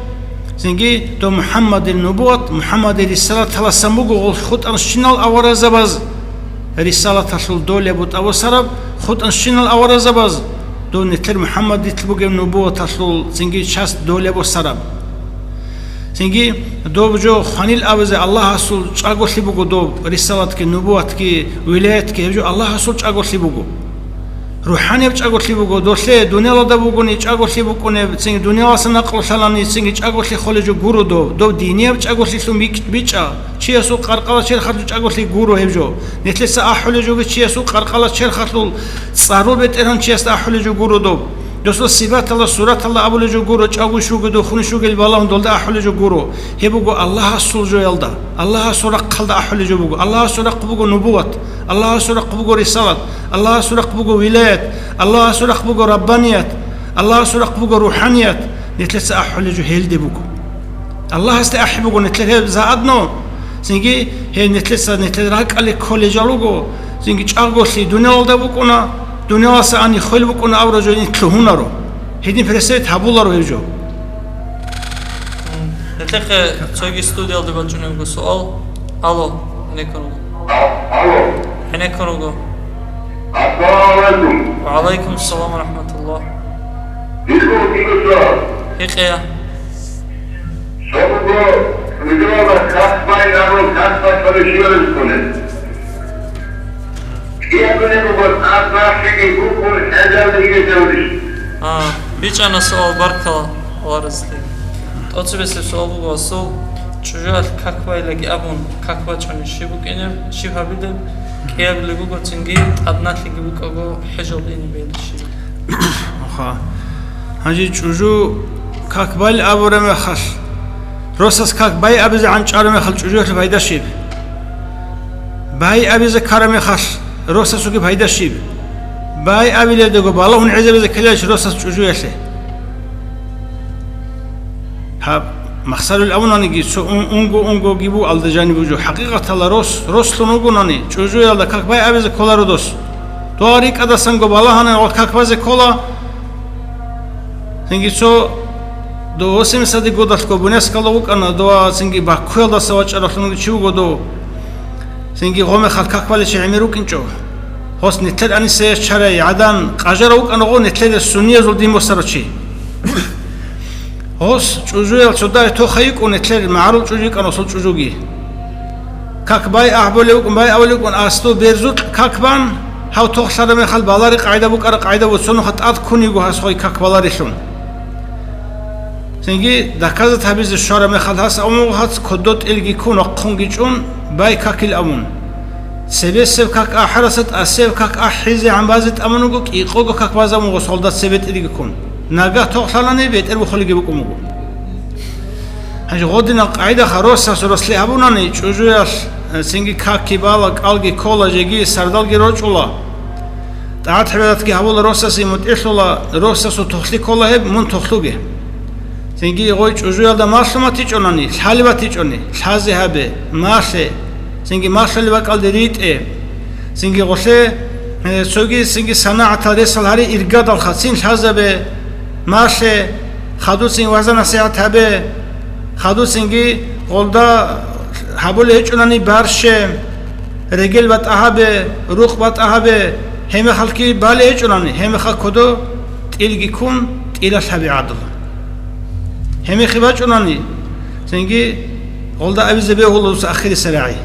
цинги дов МухӀаммадил нубуват, МухӀаммадил рисалаталасан буго гъол хутӀанщинал аваразабаз, рисалаталъул доля бутӀа босараб хутӀанщинал аваразабаз, дов нилъер МухӀаммадил бугеб нубуваталъул цинги часть доля босараб. Цинги доб жо хванил абизе Аллагьасул чӀаголъи буго доб, рисалатги, нубуватги, вилаятги, гьеб жо Аллагьасул чӀаголъи буго. РухӀанияб чӀаголъи буго, долъе дуниялалда бугони чӀаголъи букӀунеб, цинги дуниялалъа накълулъанани, цинги чӀаголъи холеб жо гуро доб, доб динияб чӀаголъилъун бич-, бичӀчӀа, чиясул къаркъала черхалъул чӀаголъи гуро гьеб жо. Нилъеца ахӀулеб жоги чиясул къаркъала черхалъул цӀарул бетӀергьан чиясда ахӀулеб жо гуро доб. Досул сипаталда, сураталда абулеб жо гуро, чӀаго щуго духун щугел балагьун долда ахӀулеб жо гуро. Гьеб буго Аллагьасул жоялда, Аллагьасул рахъалда ахӀулеб жо буго. Аллагьасул рахъ буго нубуват, Аллагьасул рахъ буго рисалат, Аллагьасул рахъ буго вилаят, Аллагьасул рахъ буго раббаният, Аллагьасул рахъ буго рухӀаният. Нилъеца ахӀулеб жо гьелде буго. Аллагьасде ахӀи буго нилъер гьеб заадно, цинги гьеб нилъеца нилъер ракӀалде кколел жал руго, цинги чӀаголъи дуниялалда букӀуна, дуниялалъа ани хвел букӀуна абураб жо нилъ лъугьунаро, гьедин представить гьабуларо гьеб жо. Гьелъехъе цоги студиялда бачӀунеб буго суал. Алло, гьенеккун руго. Алло. Гьенеккун руго. Ассаламу алейкум. Ва алейкум ассалам ва рахматуллах. Дирго киго суал. Гьикъея. Шабго, ружалда как бай абун, как бай квалифицировать кунеб? Кияб буго тӀад нахъеги букӀун хӀежалда ине тавриш? А, бичӀчӀана суал, баркала, Аллагь разилъи. ТӀоцебесеб суал буго асул, чӀужуялъ как байлаги абун, как бачӀунеб щиб букӀинеб, щиб гьабилеб, кӀиабилеб буго цинги тӀад нахъеги букӀаго хӀежалда ине бегьилищи? Аха. Гьанже чӀужу как байл абураб мехалъ, росас как бай абизегӀан чӀараб мехалъ чӀужуялъе пайда щиб? Бай абизе ккараб мехалъ, росасулги пайда щиб? Бай абилелдаго балагьун гӀезабизе ккеларищ росас чӀужуялъе? Гьаб, махсарул авунаниги, цо ун-, унго-унгоги бу алда жаниб бугеб жо. ХӀакъикъаталда рос, рослъун вугонани, чӀужуялда как бай абизе кколаро дос. Дова рикӀкӀадасанго балагьанани гъо как базе ккола. Цинги цо дов восемьдесят годалъго Бунескалда вукӀана, дова цинги Баккуялдаса вачӀаралъунги чи вуго дов. Цинги гъо мехалъ как баличи гӀемер рукӀинчӀо. Гъос нилъер анисеяс чарай гӀадан къажара вукӀана гъо нилъер сунниязул дин босарав чи. Гъос чӀужуял цо дагье тоха йикӀун, нилъер магӀарул чӀужу йикӀан гъосул чӀужуги. Как бай агьбулев вукӀун, бай авулев вукӀун, асду берзукь как бан, гьав тохлъараб мехалъ балари къагӀида букӀараб къагӀида буцунуха тӀад ккун йиго гьас гъой как баларилъун. Цинги доказать гьабизе щвараб мехалъ гьас амугъ гьац кодо тӀилги ккун вахъунги чӀун, бай какил амун. Цебесеб как ахӀараса тӀасеб как ахӀизе гьанбазе тӀамун вуго, кӀикъого как базамун гъосолда цебе тӀирги ккун. Нагагь тохлъанани бетӀер бухулиги букӀун буго. Гьанже гъодинаб къагӀида харосас расле гьабунани, чӀужуялъ, э, цинги какги бала, кӀалги ккола, жеги сардалги рочӀула. ТӀагӀат-гӀибадатги гьабула, росасе мутӀигӀлъула, росасул тохлъи ккола гьеб, мун тохлъуге. Цинги гъой чӀужуялда малъун батичӀонани, лъалеб батичӀони, лъазе гьабе, малъе, цинги малъулеб бакӀалде ритӀе, цинги гъолъе, э, цоги цинги санагӀатал ресал гьари иргадалха, цин лъазабе, малъе, хадуцин вагӀза-насихӀат гьабе, хадуцинги гъолда гьабулеб гьечӀонани барще, регел батӀа гьабе, рукъ батӀа гьабе, гьеб мехалъги балеб гьечӀонани, гьеб мехалъ кодо тӀилги ккун, тӀилалъ гьабе гӀадула. Гьеб мехи бачӀунани, цинги гъолда абизе бегьула дуца ахирисеб рагӀи.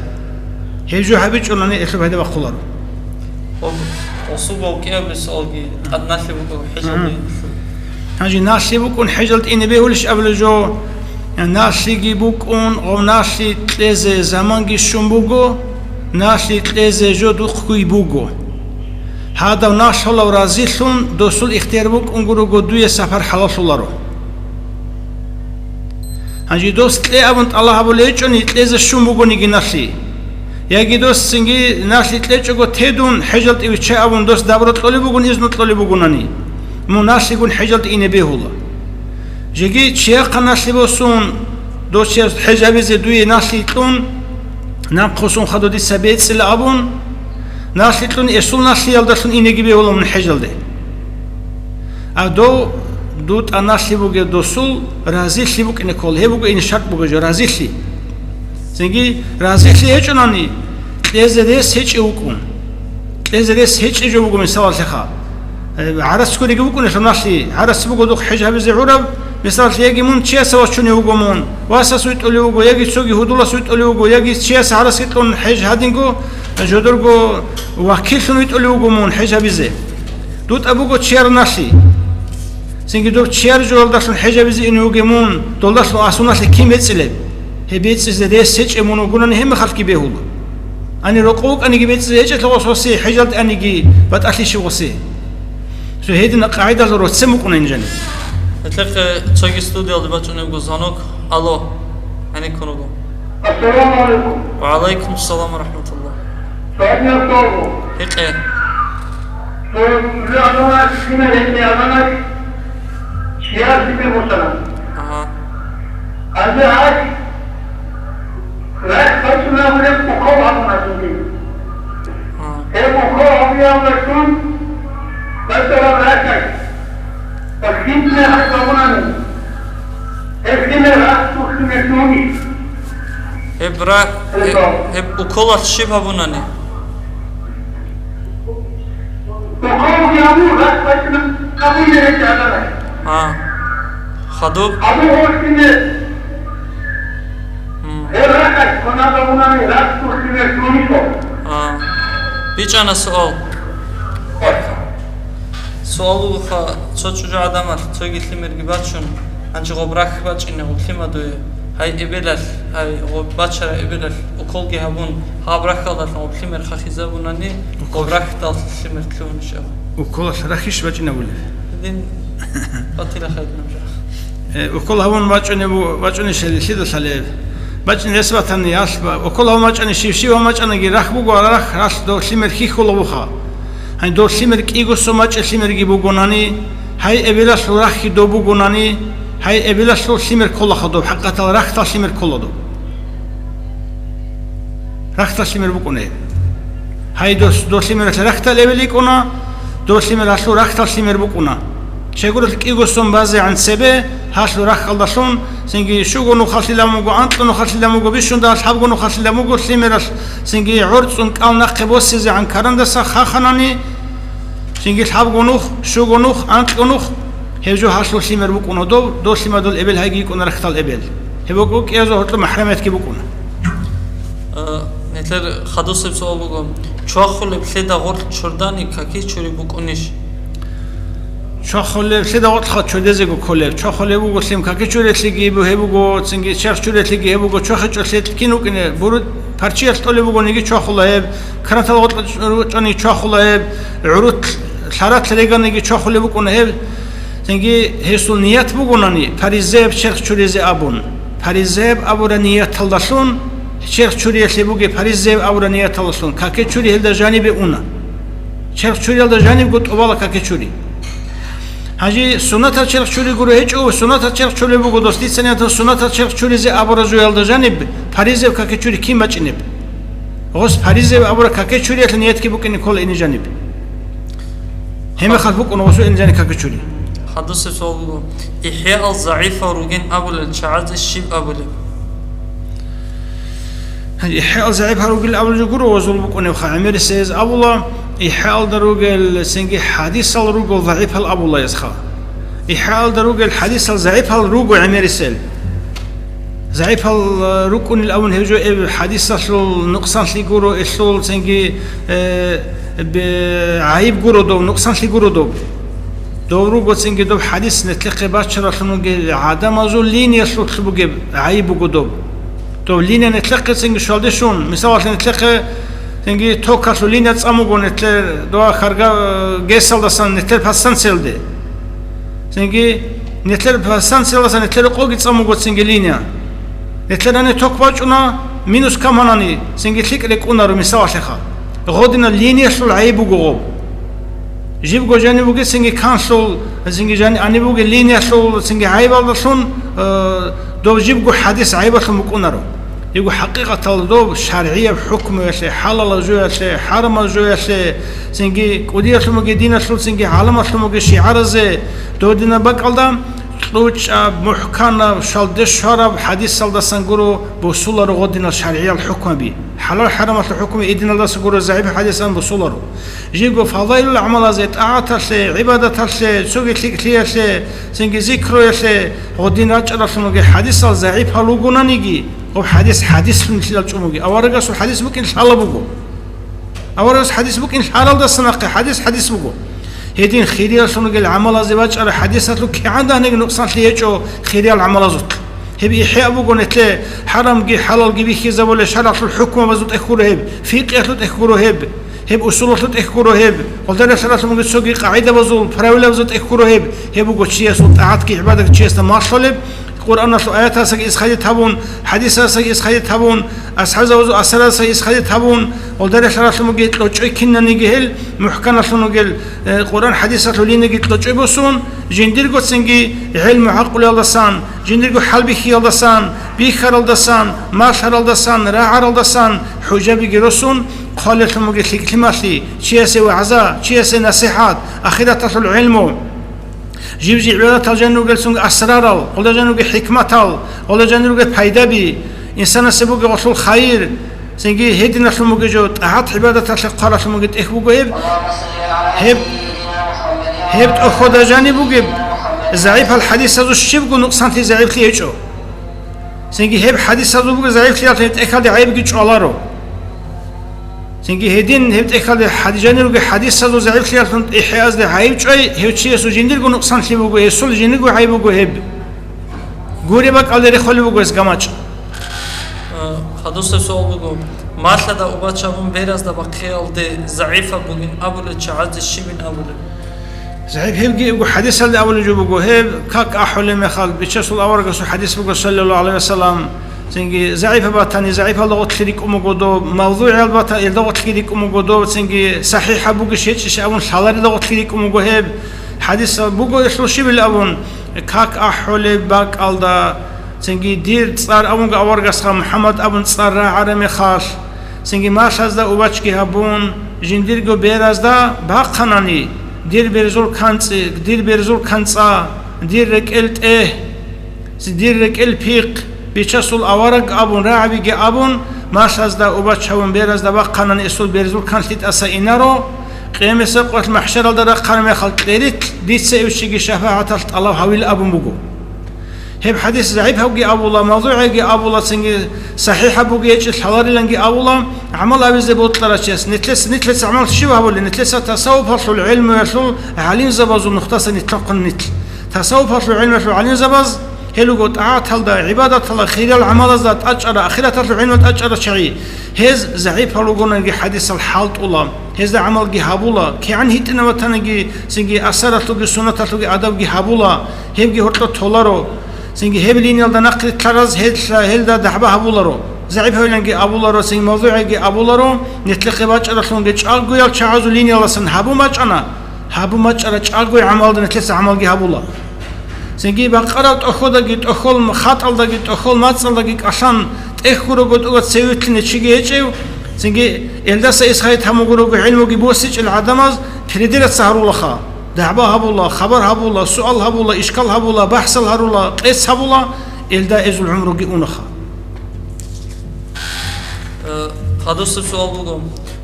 Гьеб жо гьабичӀунани, гьелъул пайда бахъуларо. Гъосул кӀиабилеб суалги тӀад налъи букӀун хӀежалде Мгм. ине. Гьанже налъи букӀун хӀежалде ине бегьулищ абулеб жо? Налъиги букӀун, гъов налъи кьезе заманги щун буго, Налъи кьезе жо духъги буго. Гьадав налъулав разилъун досул ихтияр букӀун гурого дуе сапар хӀалаллъуларо. Гьанже дос кье абун тӀалаб гьабулей гьечӀони, кьезе щун бугониги налъи. Яги дос цинги налъи кьечӀого тедун, хӀежалде виччай абун дос дабура кьолеб бугони, изну кьолеб бугонани, мун налъигун хӀежалде ине бегьула. Жеги чияхъа налъи босун, дос чияс хӀеж гьабизе дуе налъи кьун, нахъ хъусун хадур дица бецӀила абун, налъи кьун, эсул налъиялдалъун инеги бегьула мун хӀежалде. А дов дутӀа налъи бугев досул разилъи букӀине ккола. Гьеб буго ин шарт бугеб жо, разилъи. Цинги разилъи гьечӀонани, кьезе рес гьечӀев вукӀун. Кьезе рес гьечӀеб жо буго, мисалалъеха. Э, гӀарац гуриги вукӀунелъул налъи, гӀарац буго духъ хӀеж гьабизе гӀураб, мисалалъе, яги мун чиясда вачунев вуго мун, васас витӀулев вуго, яги цоги гьудулас витӀулев вуго, яги чияс гӀарац кьун хӀеж гьадинго, жодорго вакиллъун витӀулев вуго мун хӀеж гьабизе. ДутӀа буго чияр налъи. Цинги доб чияр жоялдалъун хӀеж гьабизе ине вугев мун, долдалъун асуналъе кин бецӀилеб? Гьеб бецӀизе рес гьечӀеб мун вугонани, гьеб мехалъги бегьула. Ани рокъов вукӀаниги бецӀизе гьечӀелъул гъос гьосе, хӀежалде аниги батӀалъищев гъосе. Цо гьедина къагӀидалъул роццен букӀуна ин жаниб. Гьелъехъе цоги студиялде бачӀунебго звонок. Алло, гьаниккун руго. Ассаламу алейкум. Ва алейкум салам ва рахматуллах. Сагьадияб суал. Гьикъе. Цо чӀужу адамас, кинаб гьечӀеб адамас чияс лъимер босана. Ага. Гьанже гьас рахь бачӀунеб гьеб укол гьабуна жинди. Ага. Гьеб укол гьабиялдалъун бачӀараб рахьалъ ва лъимер гьабунани, гьеб лъимер рахьалъул лъимер лъугьунищ? Гьеб ра-, гьеб, гьеб уколалъ щиб гьабунани? Уколги гьабун, рахь бачӀунеб гьабун гьечӀеб гьадаб. А. Хадуб? Гьабун гьоркьине. М. Гьеб рахьалъ кванаб гьабунани, рахьалъул лъимер лъугьунищ? А. БичӀчӀана суал. Суал бугоха, цо чӀужу гӀадамалъ цоги лъимерги бачун, гьанже гъоб рахь бачӀине гъоб лъимадуе, гьай эбелалъ, гьай гъоб бачара эбелалъ уколги гьабун, гьаб рахьалдалъун гъоб лъимер хахизабунани, гъоб рахьдал лъимер лъугьунищ абун. Уколалъ рахьищ бачӀинабулеб? Дин батила хайднаб жах. Э, укол гьабун бачӀунеб бу-, бачӀунищали лъидалъалеб? БачӀин рес батани, алъ ба-, укол гьабун бачӀани, щив-щив гьабун бачӀанаги, рахь буго, ара рахь, ралъ дов лъимер хьихьула буха. Гьанже дов лъимер кӀиго сон бачӀеб лъимерги бугонани, гьай эбелалъул рахьги дов бугонани, гьай эбелалъул лъимер кколаха доб, хӀакъатал рахьдал лъимер ккола доб. Рахьдал лъимер букӀуней. Гьай дос, дов лъимералъ рахьдал эбел йикӀуна, дов лъимералъул рахьдал лъимер букӀуна. Щайгурелъул кӀиго сон базегӀан цебе, гьалъул рахьалдалъун, цинги щуго нухалъилан буго, анкьго нухалъилан буго, бищунда лъабго нухалъилан буго, лъимералъ цинги гӀорцӀун кӀал нахъе босизегӀан карандаса хаханани, цинги лъабго нух, щуго нух, анкьго нух, гьев жо гьалъул лъимер букӀуна дов, дов лъимадул эбел гьайги йикӀуна рахьдал эбел. Гьеб букӀун кӀиязул гьоркьоб махӀрамиятги букӀуна. Э, нилъер хадусеб суал буго, чвахулеб лъеда гъоркь чордани каки чури букӀунищ? Чвахулеб лъеда гъоркьха чордезего кколеб. Чвахулеб буго лъим каки чурелъиги, гьеб буго цинги черх чурелъиги, гьеб буго чвахичӀо лъед кин вукӀине. Буруд парчиялъ тӀолеб бугониги чвахула гьеб, карантал гъоркь ручӀани чвахула гьеб, гӀурут лъаратлъ реганиги чвахулеб букӀуна гьеб. Цинги гьесул ният бугонани, паризаяб черх чуризе абун, паризаяб абураб нияталдалъун, черх чуриялъе бугеб паризаяб абураб нияталдалъун, каке чури гьелда жанибе уна. Черх чуриялда жанибго тӀубала каке чури. Гьанже суннатал черх чури гуро гьечӀо, суннатал черх чури буго, дос дица нияталда суннатал черх чуризе абураб жоялда жаниб, паризаяб каке чури кин бачӀинеб? Гъос паризаяб абураб каке чуриялъе ниятги букӀине ккола ине жаниб. Гьеб мехалъ букӀуна гъосул инжани какичури. Хадусеб суал буго, ИхӀяал загӀипал ругин абулел чагӀазе щиб абулеб? ИхӀяал загӀипал ругел абулел жо гуро гъозул букӀунебха, гӀемерисез абула, ИхӀяалда ругел цинги хӀадисал руго загӀипал абулаязха. ИхӀяалда ругел хӀадисал загӀипал руго гӀемерисел. ЗагӀипал, э, рукӀунел абун гьев жо эб хӀадисалъул нукъсанлъи гуро, элъул цинги, э, бе-, гӀайиб гуро доб, нукъсанлъи гуро доб. Дов руго цинги доб хӀадис нилъехъе бачаралъун вугел гӀадамазул линиялъулъ бугеб гӀайиб буго доб. Дов линия нилъехъе цинги щвалде щун, мисалалъе, нилъехъе Цинги токалъул линия цӀан буго нилъер дова хьарга-, гесалдасан нилъер подстанциялде. Цинги нилъер подстанциялдасан нилъер къоги цӀан буго цинги линия. Нилъер гьанир ток бачӀуна, минус каманани, цинги лъикӀ рекӀунаро мисалалъеха. Гъодинал линиялъул гӀайиб буго гъоб. Жибго жаниб бугесинги канлъул, цинги жани-, гьаниб бугеб линиялъул цинги гӀайибалдалъун, э, доб жибго хадис гӀайибалъун букӀунаро. Дего хӀакъикъаталда доб шаргӀияб хӀукмуялъе, хӀалалаб жоялъе, хӀарамаб жоялъе, цинги кӀудиялъун бугеб диналъул, цинги гӀаламалъун бугеб шигӀаразе, додинаб бакӀалда кьучӀаб, мухӀканаб, шалдеш-швараб хадисалдасан гуро босуларо гъодинал шаргӀиял хӀукмаби. ХӀалал-хӀарамалъул хӀукму гьединалдаса гуро загӀип хадисалдасан босуларо. Жибго фазаилул гӀамалазе, тӀагӀаталъе, гӀибадаталъе, цоги лъикӀлъиялъе, цинги зикруялъе гъодин рачӀаралъун бугеб хадисал загӀипал ругонаниги, гъоб хадис хадислъун нилъелал чӀун бугеб. Аварагасул хадис букӀин лъала буго. Аварагасул хадис букӀин лъалалдаса нахъе хадис хадис буго. Гьедин хириялъун ругел гӀамалазе бачӀараб хадисалъул кигӀан дагьниги нукъсанлъи гьечӀо хириял гӀамалазулъ. Гьеб ихӀя буго нилъе хӀарамги хӀалалги бихьизабулеб шаргӀалъул хӀукмабазул тӀехь гуро гьеб, фикъиялъул тӀехь гуро гьеб. Гьеб усулалъул тӀехь гуро гьеб, гъолда релълъаралъун бугеб цоги къагӀидабазул, правилабазул тӀехь гуро гьеб, гьеб буго чиясул тӀагӀатги гӀибадатги чиясда малъулеб, Къуръаналъул аятасаги исхадид гьабун, хадисасаги исхадид гьабун, асхӀабзабазул асарасаги исхадид гьабун, гъолда релълъаралъун бугеб кьочӀой кинаниги гьел, мухӀканалъун ругел, э, Къуръан хадисалъул линиги кьочӀой босун, жиндирго цинги гӀелму гӀакъулиялдасан, жиндирго хӀалбихьиялдасан, бихьаралдасан, малъаралдасан, рагӀаралдасан хӀужабиги росун, хъвалелъун бугеб лъикӀлъи-малъи, чиясе вагӀза, чиясе насихӀат, ахираталъул гӀилму, жиб-жиб гӀибадатал жанир ругел цинги асрарал, гъолда жанир ругел хӀикматал, гъолда жанир ругел пайдаби, инсанасе бугеб гъолъул хайир, цинги гьединалъун бугеб жо тӀагӀат-гӀибадаталъе хъваралъун бугеб тӀехь буго гьеб. Гьеб, гьеб тӀохьода жаниб бугеб загӀипал хадисазул щибго нукъсанлъи загӀиплъи гьечӀо. Цинги гьеб хадисазул бугеб загӀиплъиялъе тӀехьалде гӀайибги чӀваларо. Цинги гьедин гьеб тӀехьалде хадижани ругел хадисазул загӀиплъиялъун тӀехьеазде гӀайиб чӀвай, гьев чиясул жиндирго нукъсанлъи буго, гьесул жиндирго гӀайиб буго гьеб. Гуреб бакӀалде рехулеб буго гьес гамачӀ. Э, хадусеб суал буго, малъада убач гьабун беразда бахъиялде загӀипаб бугин абулел чагӀазе щибин абулеб? ЗагӀип гьебги буго, хадисалде абулеб жо буго, гьеб как ахӀулеб мехалъ, Бичасул аварагасул хадис буго, саллаллагьу гӀалайгьи вассалам, цинги загӀипаб батани, загӀипалда гъорлъ рикӀкӀун буго доб, мавзугӀиял батани, илда гъорлъги рикӀкӀун буго доб, цинги сахӀихӀаб бугищ гьечӀищ абун лъаларилда гъорлъги рикӀкӀун буго гьеб. Хадисал буго гьелъул щибил абун, как ахӀулеб бакӀалда, цинги дир цӀар абунго аварагасха МухӀаммад абун цӀар рагӀараб мехалъ, цинги малъазда убачги гьабун, жиндирго беразда бахъанани, дир берзул канцӀи-, дир берзул канцӀа, дир рекӀел тӀегь, дир рекӀел пихъ, Бичасул авараг абун, рагӀабиги абун, малъазда убач гьабун беразда бахъанани, эсул берзул канлъи тӀаса инаро, къиямасеб къоялъ махӀшаралда рахъараб мехалъ кьеритлъ дица эвчиги шафагӀаталъ тӀалаб гьавил абун буго. Гьеб хадис загӀипабги абула, мавзугӀиги абула, цинги сахӀихӀаб бугей гьечӀеб лъалариланги абула, гӀамал гьабизе бокьарав чияс. Нилъеца, нилъеца гӀамал щиб гьабулеб? Нилъеца тасаввуфалъул гӀелмуялъул гӀалимзабазул нухтаса нилъехъан нилъ. Тасаввуфалъул гӀелмуялъул гӀалимзабаз гьел руго тӀагӀаталда, гӀибадаталда, хириял гӀамалазда тӀачӀарал, ахираталъул гӀелму тӀачӀарал чагӀи. Гьез загӀипал ругонаги хадисал хӀалтӀула, гьезда гӀамалги гьабула, кигӀан гьитӀинаб батаниги, цинги асаралъулги суннаталъулги адабги гьабула, гьебги гьоркьоб толаро. Цинги гьеб линиялда нахърилълъараз гьелда, гьелда дагӀба гьабуларо, загӀипавиланги абуларо, цинги мавзугӀиги абуларо, нилъехъе бачӀаралъунги чӀагоял чагӀазул линиялдасан гьабун бачӀана, гьабун бачӀараб чӀагояб гӀамалда нилъеца гӀамалги гьабула. Цинги бакъараб тӀохьодаги, тӀохьол хатӀалдаги, тӀохьол мацӀалдаги кӀалъан тӀехь гурого тӀуба цеве вилълъине чиги гьечӀев, цинги элдаса исхадид гьабун гурого гӀелмуги босичӀел гӀадамаз придираться гьарулаха. ДагӀба гьабула, хабар гьабула, суал гьабула, ишкал гьабула, бахӀсал гьарула, къец гьабула, элда эзул гӀумруги унаха. Э, хадусеб суал буго.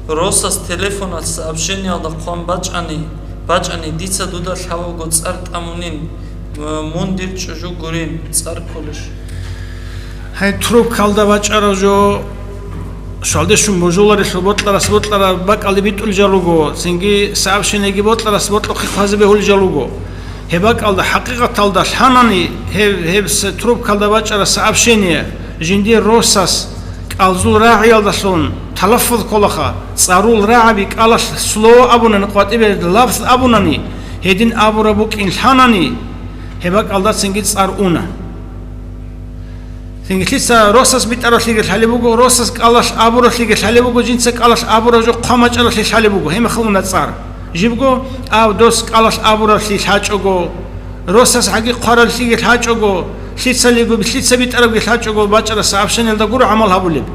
Росас телефоналъ сообщениялда хъван бачӀани, бачӀани, дица дуда лъабабго цӀар тӀамунин, э, мун дир чӀужу гурин, цӀар кколищ? Гьай, трубкалда бачӀарав жо, щвалде щун божуларелъул бокьарас бокьараб бакӀалде битӀулел жал руго, цинги сообщениеги бокьарас бокьухъе хъвазе бегьулел жал руго. Гьеб бакӀалда, хӀакъикъаталда лъанани, гьеб, гьеб с-, трубкалда бачӀараб сообщение, жиндир росас, КӀалзул рагӀиялдалъун талаффуз кколаха, цӀарул рагӀаби кӀалалъ слово абунани, къватӀибе лафз абунани, гьедин абураб букӀин лъанани, гьеб бакӀалдацинги цӀар уна. Цинги лъица росас битӀаралъиги лъалеб буго, росас кӀалалъ абуралъиги лъалеб буго, жинца кӀалалъ абураб жо хъван бачӀаралъи лъалеб буго, гьеб мехалъ уна цӀар. Жибго, ав дос кӀалалъ абуралъи лъачӀого, росас гьаги хъваралъиги лъачӀого, лъицалиго, лъица битӀарабги лъачӀого бачӀараса абшаниялда гуро гӀамал гьабулеб.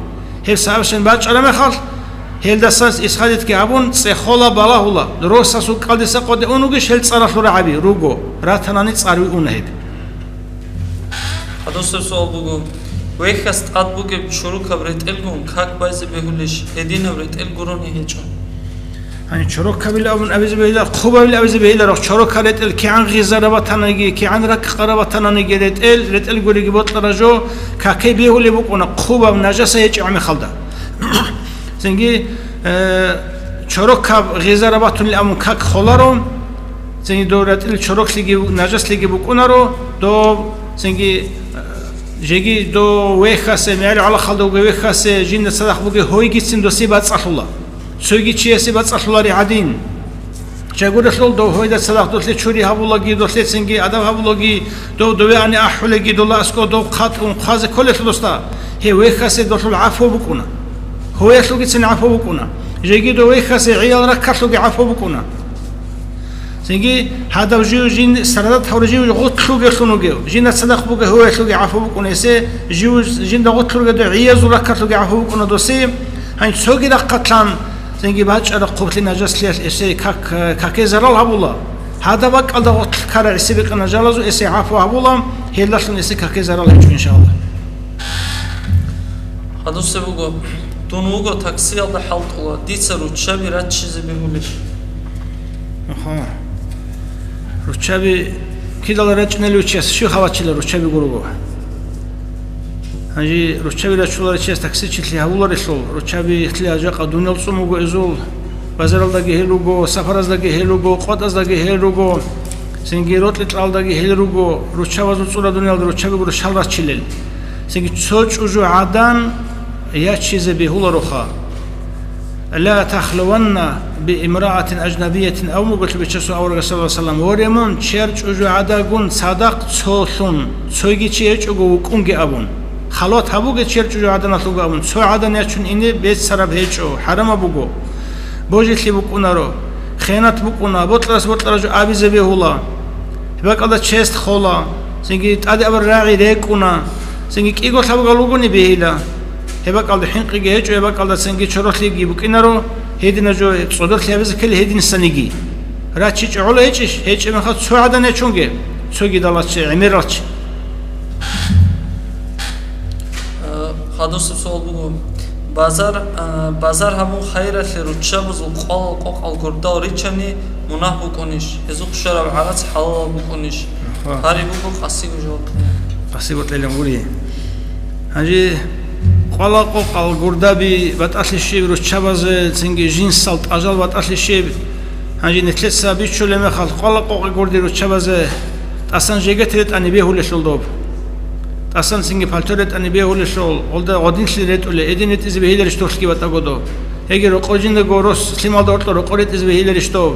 Гьеб сабабщин бачӀараб мехалъ, гьелдаса исхадитги абун, цӀехола, балагьула, росасул кӀалдиса къоде унугищ гьел цӀаралъул рагӀаби руго, ратанани цӀарви уна гьеб. Гьадусеб суал буго, вехьас тӀад бугеб чурукаб ретӀелгун как байзе бегьулищ, гьединаб ретӀел гурони гьечӀо? Гьаниб чорокабилан абун абизе бегьила, хъубабилан абизе бегьиларо, чорокаб ретӀел кигӀан гъизараб батаниги, кигӀан ракӀкъараб батаниги ретӀел, ретӀел гуриги бокьараб жо, каке бегьулеб букӀуна, хъубаб нажаса гьечӀеб мехалда. Цинги, э, чорокаб гъизараб батунилан абун как холаро, цинги дов ретӀел чороклъиги, нажаслъиги букӀунаро, дов, цинги, э, жеги дов вехьасе, мегӀер гӀалахалда вугев вехьасе, жинда цадахъ бугеб гьойгицин досе бацӀцӀалъула. Цоги чиясе бацӀцӀалъулари гӀадин. Чагурелъул дов гьойда цадахъ долъе чури гьабулаги, долъецинги адаб гьабулаги, дов дове ани ахӀулаги, дола аскӀов дов хъатӀун хъвазе кколелъул досда, гьев вехьасе долъул гӀафу букӀуна. Гьоялъулгицин гӀафу букӀуна. Жеги дов вехьасе гӀиял раккалъулги гӀафу букӀуна. Цинги гьадав жив жин сарадат гьаври жив гъутлъугелъун вугев, жинда цадахъ бугев гьоялъулги гӀафу букӀуна эсе, жив жинда гъутлъургедав гӀиязул раккалъулги гӀафу букӀуна досе, гьаниб цоги рахъалъан, цинги бачӀараб хъублъи нажаслъиялъ эсе как-, каке зарал гьабула. Гьадаб бакӀалда гъорлъ ккарал гӀисибикъи нажалазул эсе гӀафу гьабула, гьелдалъун эсе каке зарал гьечӀо, иншааллагь. Гьадусе буго, дун вуго таксиялда хӀалтӀула, дица руччаби раччизе бегьулищ? Аха. Руччаби кидал рачӀунел вичияс щив хабачила руччаби гурого? Гьанже руччаби рачуларичияс таксичилъи гьавуларелъул, руччаби ихтилат жакъа дуниял цӀун вуго эзул, базаралдаги гьел руго, сапараздаги гьел руго, къватӀаздаги гьел руго, цинги рокьи-кьалдаги гьел руго, руччабазул цӀура дуниялда руччаби гуро шал рачилел. Цинги цо чӀужу гӀадан ячизе бегьулароха. «Ла тахлуванна би имраатин ажнабиятин», абун буго Бичасул аварагас, саллаллагьу гӀалайгьи ва саллам, «Воре мун, чер чӀужу гӀадагун цадахъ цолъун, цоги чи гьечӀого вукӀунге», абун. «Халват гьабуге чер чӀужу гӀаданалъулго», абун, цо гӀадан ячун ине беццараб гьечӀо, хӀарамаб буго. Божилъи букӀунаро, хиянат букӀуна, бокьарас бокьараб жо абизе бегьула. Гьеб бакӀалда чест хола, цинги тӀаде абураб рагӀи рекӀуна, цинги кӀиго лъабгал ругони бегьила. Гьеб бакӀалда хӀинкъиги гьечӀо, гьеб бакӀалда цинги чорохлъиги букӀинаро, гьединаб жо цӀодорлъи гьабизе ккела гьединсаниги. РачичӀо гӀола гьечӀищ, гьечӀеб мехалъ цо гӀадан ячунге, цоги далачи, гӀемералчи. Э, хадусеб суал буго. Базар, э, базар гьабун хайралъе руччабазул къвалал къокъал гурдал ричани мунагь букӀунищ? Гьезухъ щвараб гӀарац хӀалалал букӀунищ? Аха. Гьари буго, къасиго жаваб кье. Къасиго кьелин гури. Гьанже къвалал къокъал гурдаби батӀалъи щиб руччабазе, цинги жинсал тӀажал батӀалъи щиб? Гьанже нилъеца бичулеб мехалъ къвалал къокъи гурди руччабазе тӀасан жегет ретӀани бегьулелъул доб. ТӀасан цинги пальто ретӀани бегьулелъул, гъолда гъодинлъи ретӀуле, эдин ретӀизе бегьиларищ дохлъги батӀаго доб? Гьеги рокъо жиндаго рос лъималда гьоркьо рокъо ретӀизе бегьиларищ доб?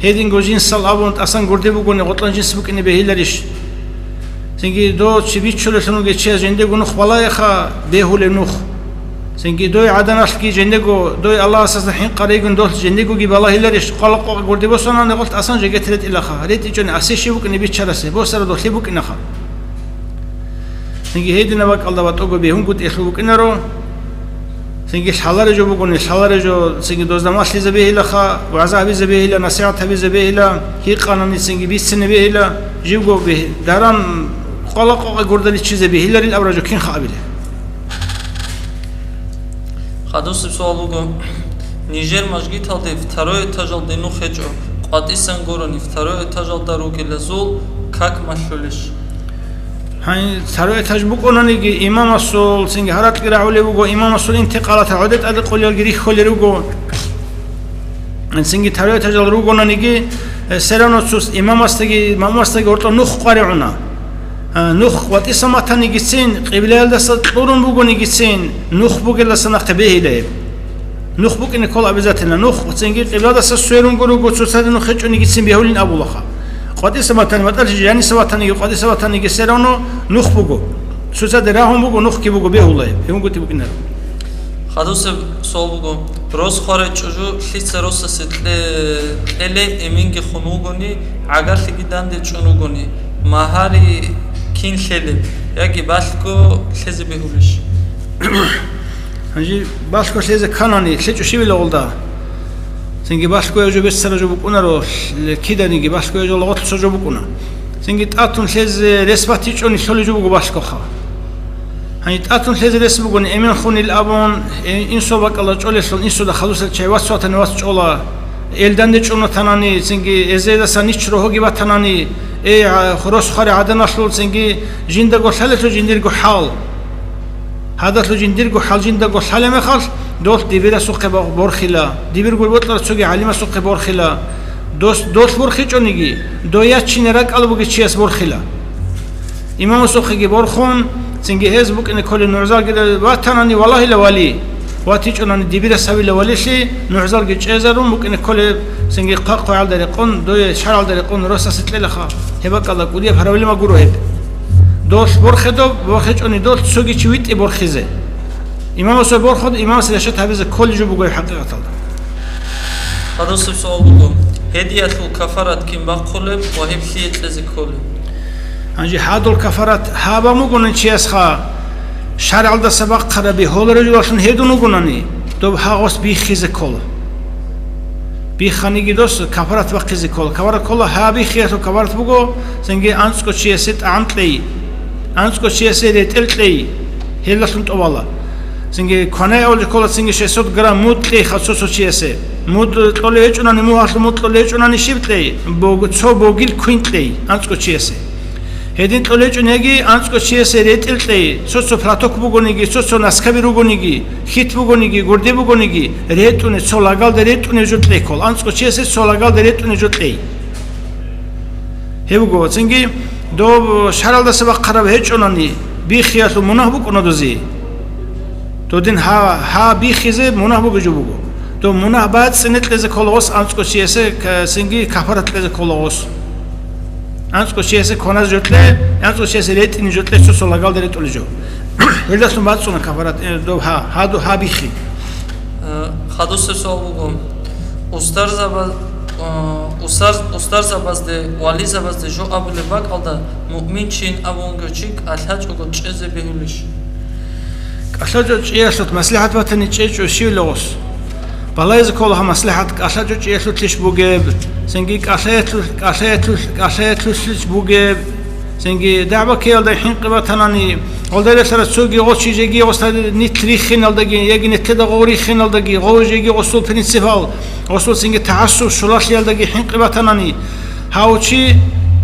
Гьединго жинсал абун тӀасан гурде бугони, гъоркьан жинс букӀине бегьиларищ? Цинги дов чи бичулелъун вугев чияс жиндего нух балагьеха, бегьулеб нух. Цинги дой гӀаданалъги жиндего, дой Аллагьасда хӀинкъарайгун долъ жиндегоги балагьиларищ, къвалал къокъи гурде босанани гъолъ тӀасан жегет ретӀилаха, ретӀичӀони асе щиб букӀине биччарасе, босара долъи букӀинаха. Цинги гьединаб бакӀалда батӀого бегьунгутӀиялъул букӀинаро, цинги лъаларе жо бугони, лъаларе жо, цинги дозда малъизе бегьилаха, вагӀза гьабизе бегьила, насихӀат гьабизе бегьила, гьикъанани цинги бицине бегьила, живго бегь-, даран къвалал къокъи гурдаличизе бегьиларил абураб жо кинха абилеб? Хадусеб суал буго, нижер мажгиталде второй этажалде нух гьечӀо, къватӀисан гурони второй этажалда ругелазул как малъулищ? Гьаниб второй этаж букӀунаниги, имамасул, цинги гьаракьги рагӀулеб буго, имамасул интикъалат гӀодетӀаде къулелги рихьулел руго. Цинги второй этажал ругонаниги, э, все равно цо имамасдаги, маъмумасдаги гьоркьоб нух къваригӀуна. А, нух къватӀиса матанигицин, къиблаялдаса кьурун бугонигицин, нух бугелдаса нахъе бегьила гьеб. Нух букӀине ккола обязательно. Нух цинги къиблаялдаса сверунго руго, цоцаде нух гьечӀонигицин бегьулин абулаха. КъватӀиса матани, матӀалъи жаниса ватаниги, къватӀиса ватаниги все равно нух буго. Цоцаде рагьун буго, нухги буго, бегьула гьеб. Гьеб гьунгути букӀинаро. Хадусеб суал буго, рос хварай чӀужу лъица росасе кье-, кьеле эменги хун вугони, гӀагарлъиги данде чӀун вугони, магьари кин лъелеб, яги балъго лъезе бегьулищ? Гьанже балъго лъезе кканани, лъечӀо щивила гъолда? Цинги балъго гьев жо беццара жо букӀунаро, ле-, киданиги балъго гьев жо лагъотлъуса жо букӀуна. Цинги тӀатун лъезе рес батичӀони лъолеб жо буго балъгоха. Гьанже тӀатун лъезе рес бугони, эмен хунил абун, э, инсул бакӀалда чӀолелъул инсуда хадусел чай вац ватани вац чӀола, эл данде чӀун ватанани, цинги эзедасан нич рогьоги батанани, эй, гӀа-, рос хварай гӀаданалъул цинги жиндаго лъалелъул жиндирго хӀал. Гьадалъул жиндирго хӀал жиндаго лъалеб мехалъ, долъ дибирасухъе бо-, борхила, дибирго бокьарав цоги гӀалимасухъе борхила. Дос-, долъ борхичӀониги, дой ячине ракӀалда бугев чияс борхила. Имамасухъеги борхун, цинги гьез букӀине кколеб нугӀзалги ватанани валагьила вали, ватичӀонани дибирас гьавила валилъи, нугӀзалги чӀезарун букӀине кколеб, цинги хъа-, хъвагӀалда рекъон, дой шаргӀалда рекъон росасе кьелаха, гьеб бакӀалда кӀудияб проблема гуро гьеб. Долъ борхедаб, борхичӀони долъ цоги чи витӀи борхизе. Имамасухъе борхун, имамас решат гьабизе кколеб жо буго гьеб хӀакъикъаталда. Хадусеб суал буго, гьедиялъул кафарат кин бахъулеб ва гьеб лъие кьезе кколеб? Гьанже гьадул кафарат гьаб бугони чиясха, шаргӀалдаса бахъараб бегьулареб жолалъун гьедун вугонани, доб гьагъос биххизе ккола. Бихханиги дос кафарат бахъизе ккола. Кафарат ккола, гьаб биххиялъул кафарат буго, цинги анцӀго чиясе тӀагӀам кьей, анцӀго чиясе ретӀел кьей, гьелдалъун тӀубала. Цинги кванай авле ккола, цинги шестьсот грамм муд кьей хасусо чиясе. Муд кьолев гьечӀунани, мугьалъул муд кьолев гьечӀунани щиб кьей? Бог-, цо богил квин кьей анцӀго чиясе. Гьедин кьолечӀун яги анцӀго чиясе ретӀел кьей, цо-цо платок бугониги, цо-цо наскаби ругониги, хьит бугониги, гурде бугониги, ретӀуне, цо лагалда ретӀуне жо кьей ккол, анцӀго чиясе цо лагалда ретӀуне жо кьей. Гьеб буго, цинги доб шаргӀалдаса бахъараб гьечӀонани, биххиялъул мунагь букӀуна дозе. Додин гьа, гьа биххизе мунагь бугеб жо буго. Доб мунагь бацӀцӀине кьезе ккола гъос анцӀго чиясе, к-, цинги кафарат кьезе ккола гъос. АнцӀго чиясе кваназе жо кье, анцӀго чиясе ретӀине жо кье, цо-цо лагалда ретӀулеб жо. Гьелдалъун бацӀцӀуна кафарат, э, доб гьа, гьадо гьа биххи. Э, хадусеб суал буго. Устарзаба-, э, устар-, устарзабазде, вализабазде жо абулеб бакӀалда муъминчин абун вугев чи кӀалъачӀого чӀезе бегьулищ? КӀалъачӀо чӀеялъулъ маслихӀат батани чӀечӀо щивила гъос. Балайзе ккола гьаб маслихӀат, кӀалъачӀо чӀеялъулъищ бугеб, цинги кӀалъаялъулъ, кӀалъаялъулъ, кӀалъаялъулъищ бугеб, цинги дагӀба ккеялда хӀинкъи батанани, гъолда релълъарав цоги гъочи жеги гъоса нилъ риххиналдаги, яги нилъеда гъов риххиналдаги, гъов жеги гъосул принципал, гъосул цинги тагӀассуб щулалъиялдаги хӀинкъи батанани, гьав чи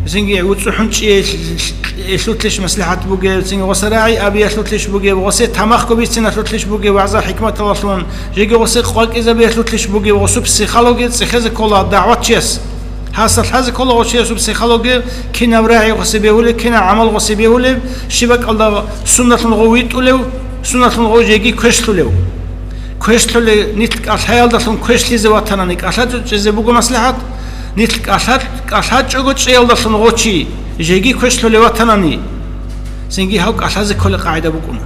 цинги вуцӀухӀун чӀеялъулъищ маслихӀат бугеб, цинги гъоса рагӀи абиялъулъищ бугеб, гъосе тамахго бициналъулъищ бугеб, вагӀза-хӀикматалъун, жеги гъосе къвакӀизабиялъулъищ бугеб, гъосул психология цӀехезе ккола дагӀватчияс. Гьасда лъазе ккола гъочиясул психология, кинаб рагӀи гъосе бегьулеб, кинаб гӀамал гъосе бегьулеб, щиб бакӀалда сунналъун гъов витӀулев, сунналъун гъов жеги квешлъулев. Квешлъулев нилъ кӀалъаялдалъун квешлъизе ватанани, кӀалъачӀо чӀезе буго маслихӀат, нилъ кӀалъа-, кӀалъачӀого чӀеялдалъун гъочи жеги квешлъулев ватанани, цинги гьав кӀалъазе кколеб къагӀида букӀуна.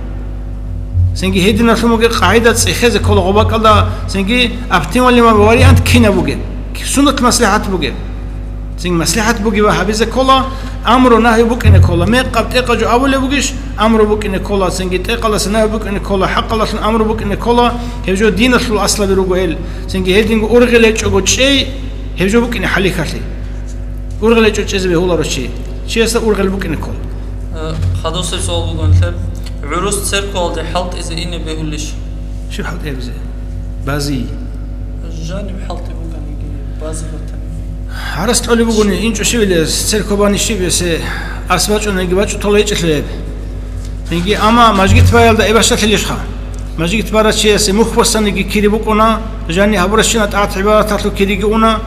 Цинги гьединалъун бугеб къагӀида цӀехезе ккола гъоб бакӀалда, цинги оптимальный вариант кинаб бугеб? Суннат маслихӀат бугеб? Цинги маслихӀат бугеб ва гьабизе ккола, амру-нагьи букӀине ккола. Мекъаб тӀекъаб жо абулеб бугищ, амру букӀине ккола, цинги тӀекъалдаса нагьи букӀине ккола, хӀакъалдалъун амру букӀине ккола, гьеб жо диналъул аслаби руго гьел. Цинги гьединго ургъел гьечӀого чӀей, гьеб жо букӀине хӀалихьалъи. Ургъел гьечӀо чӀезе бегьуларо чи, чиясда ургъел букӀине ккола. Э, хадусеб суал буго нилъер. ГӀурус церквалде хӀалтӀизе ине бегьулищ? Щиб хӀалтӀи гьабизе? Бази. Жаниб хӀалтӀи бугониги, бази батаниги. Гьарас кьолеб бугони, инчӀо щивилес, церква бани щиб, эсе ас бачӀунаги бачӀу тола гьечӀелъул гьеб. Цинги, амма мажгит баялда эб бащалъилищха? Мажгит барав чиясе мухь босаниги кири букӀуна, жаниб гьабуращина тӀагӀат-гӀибадаталъул кириги уна,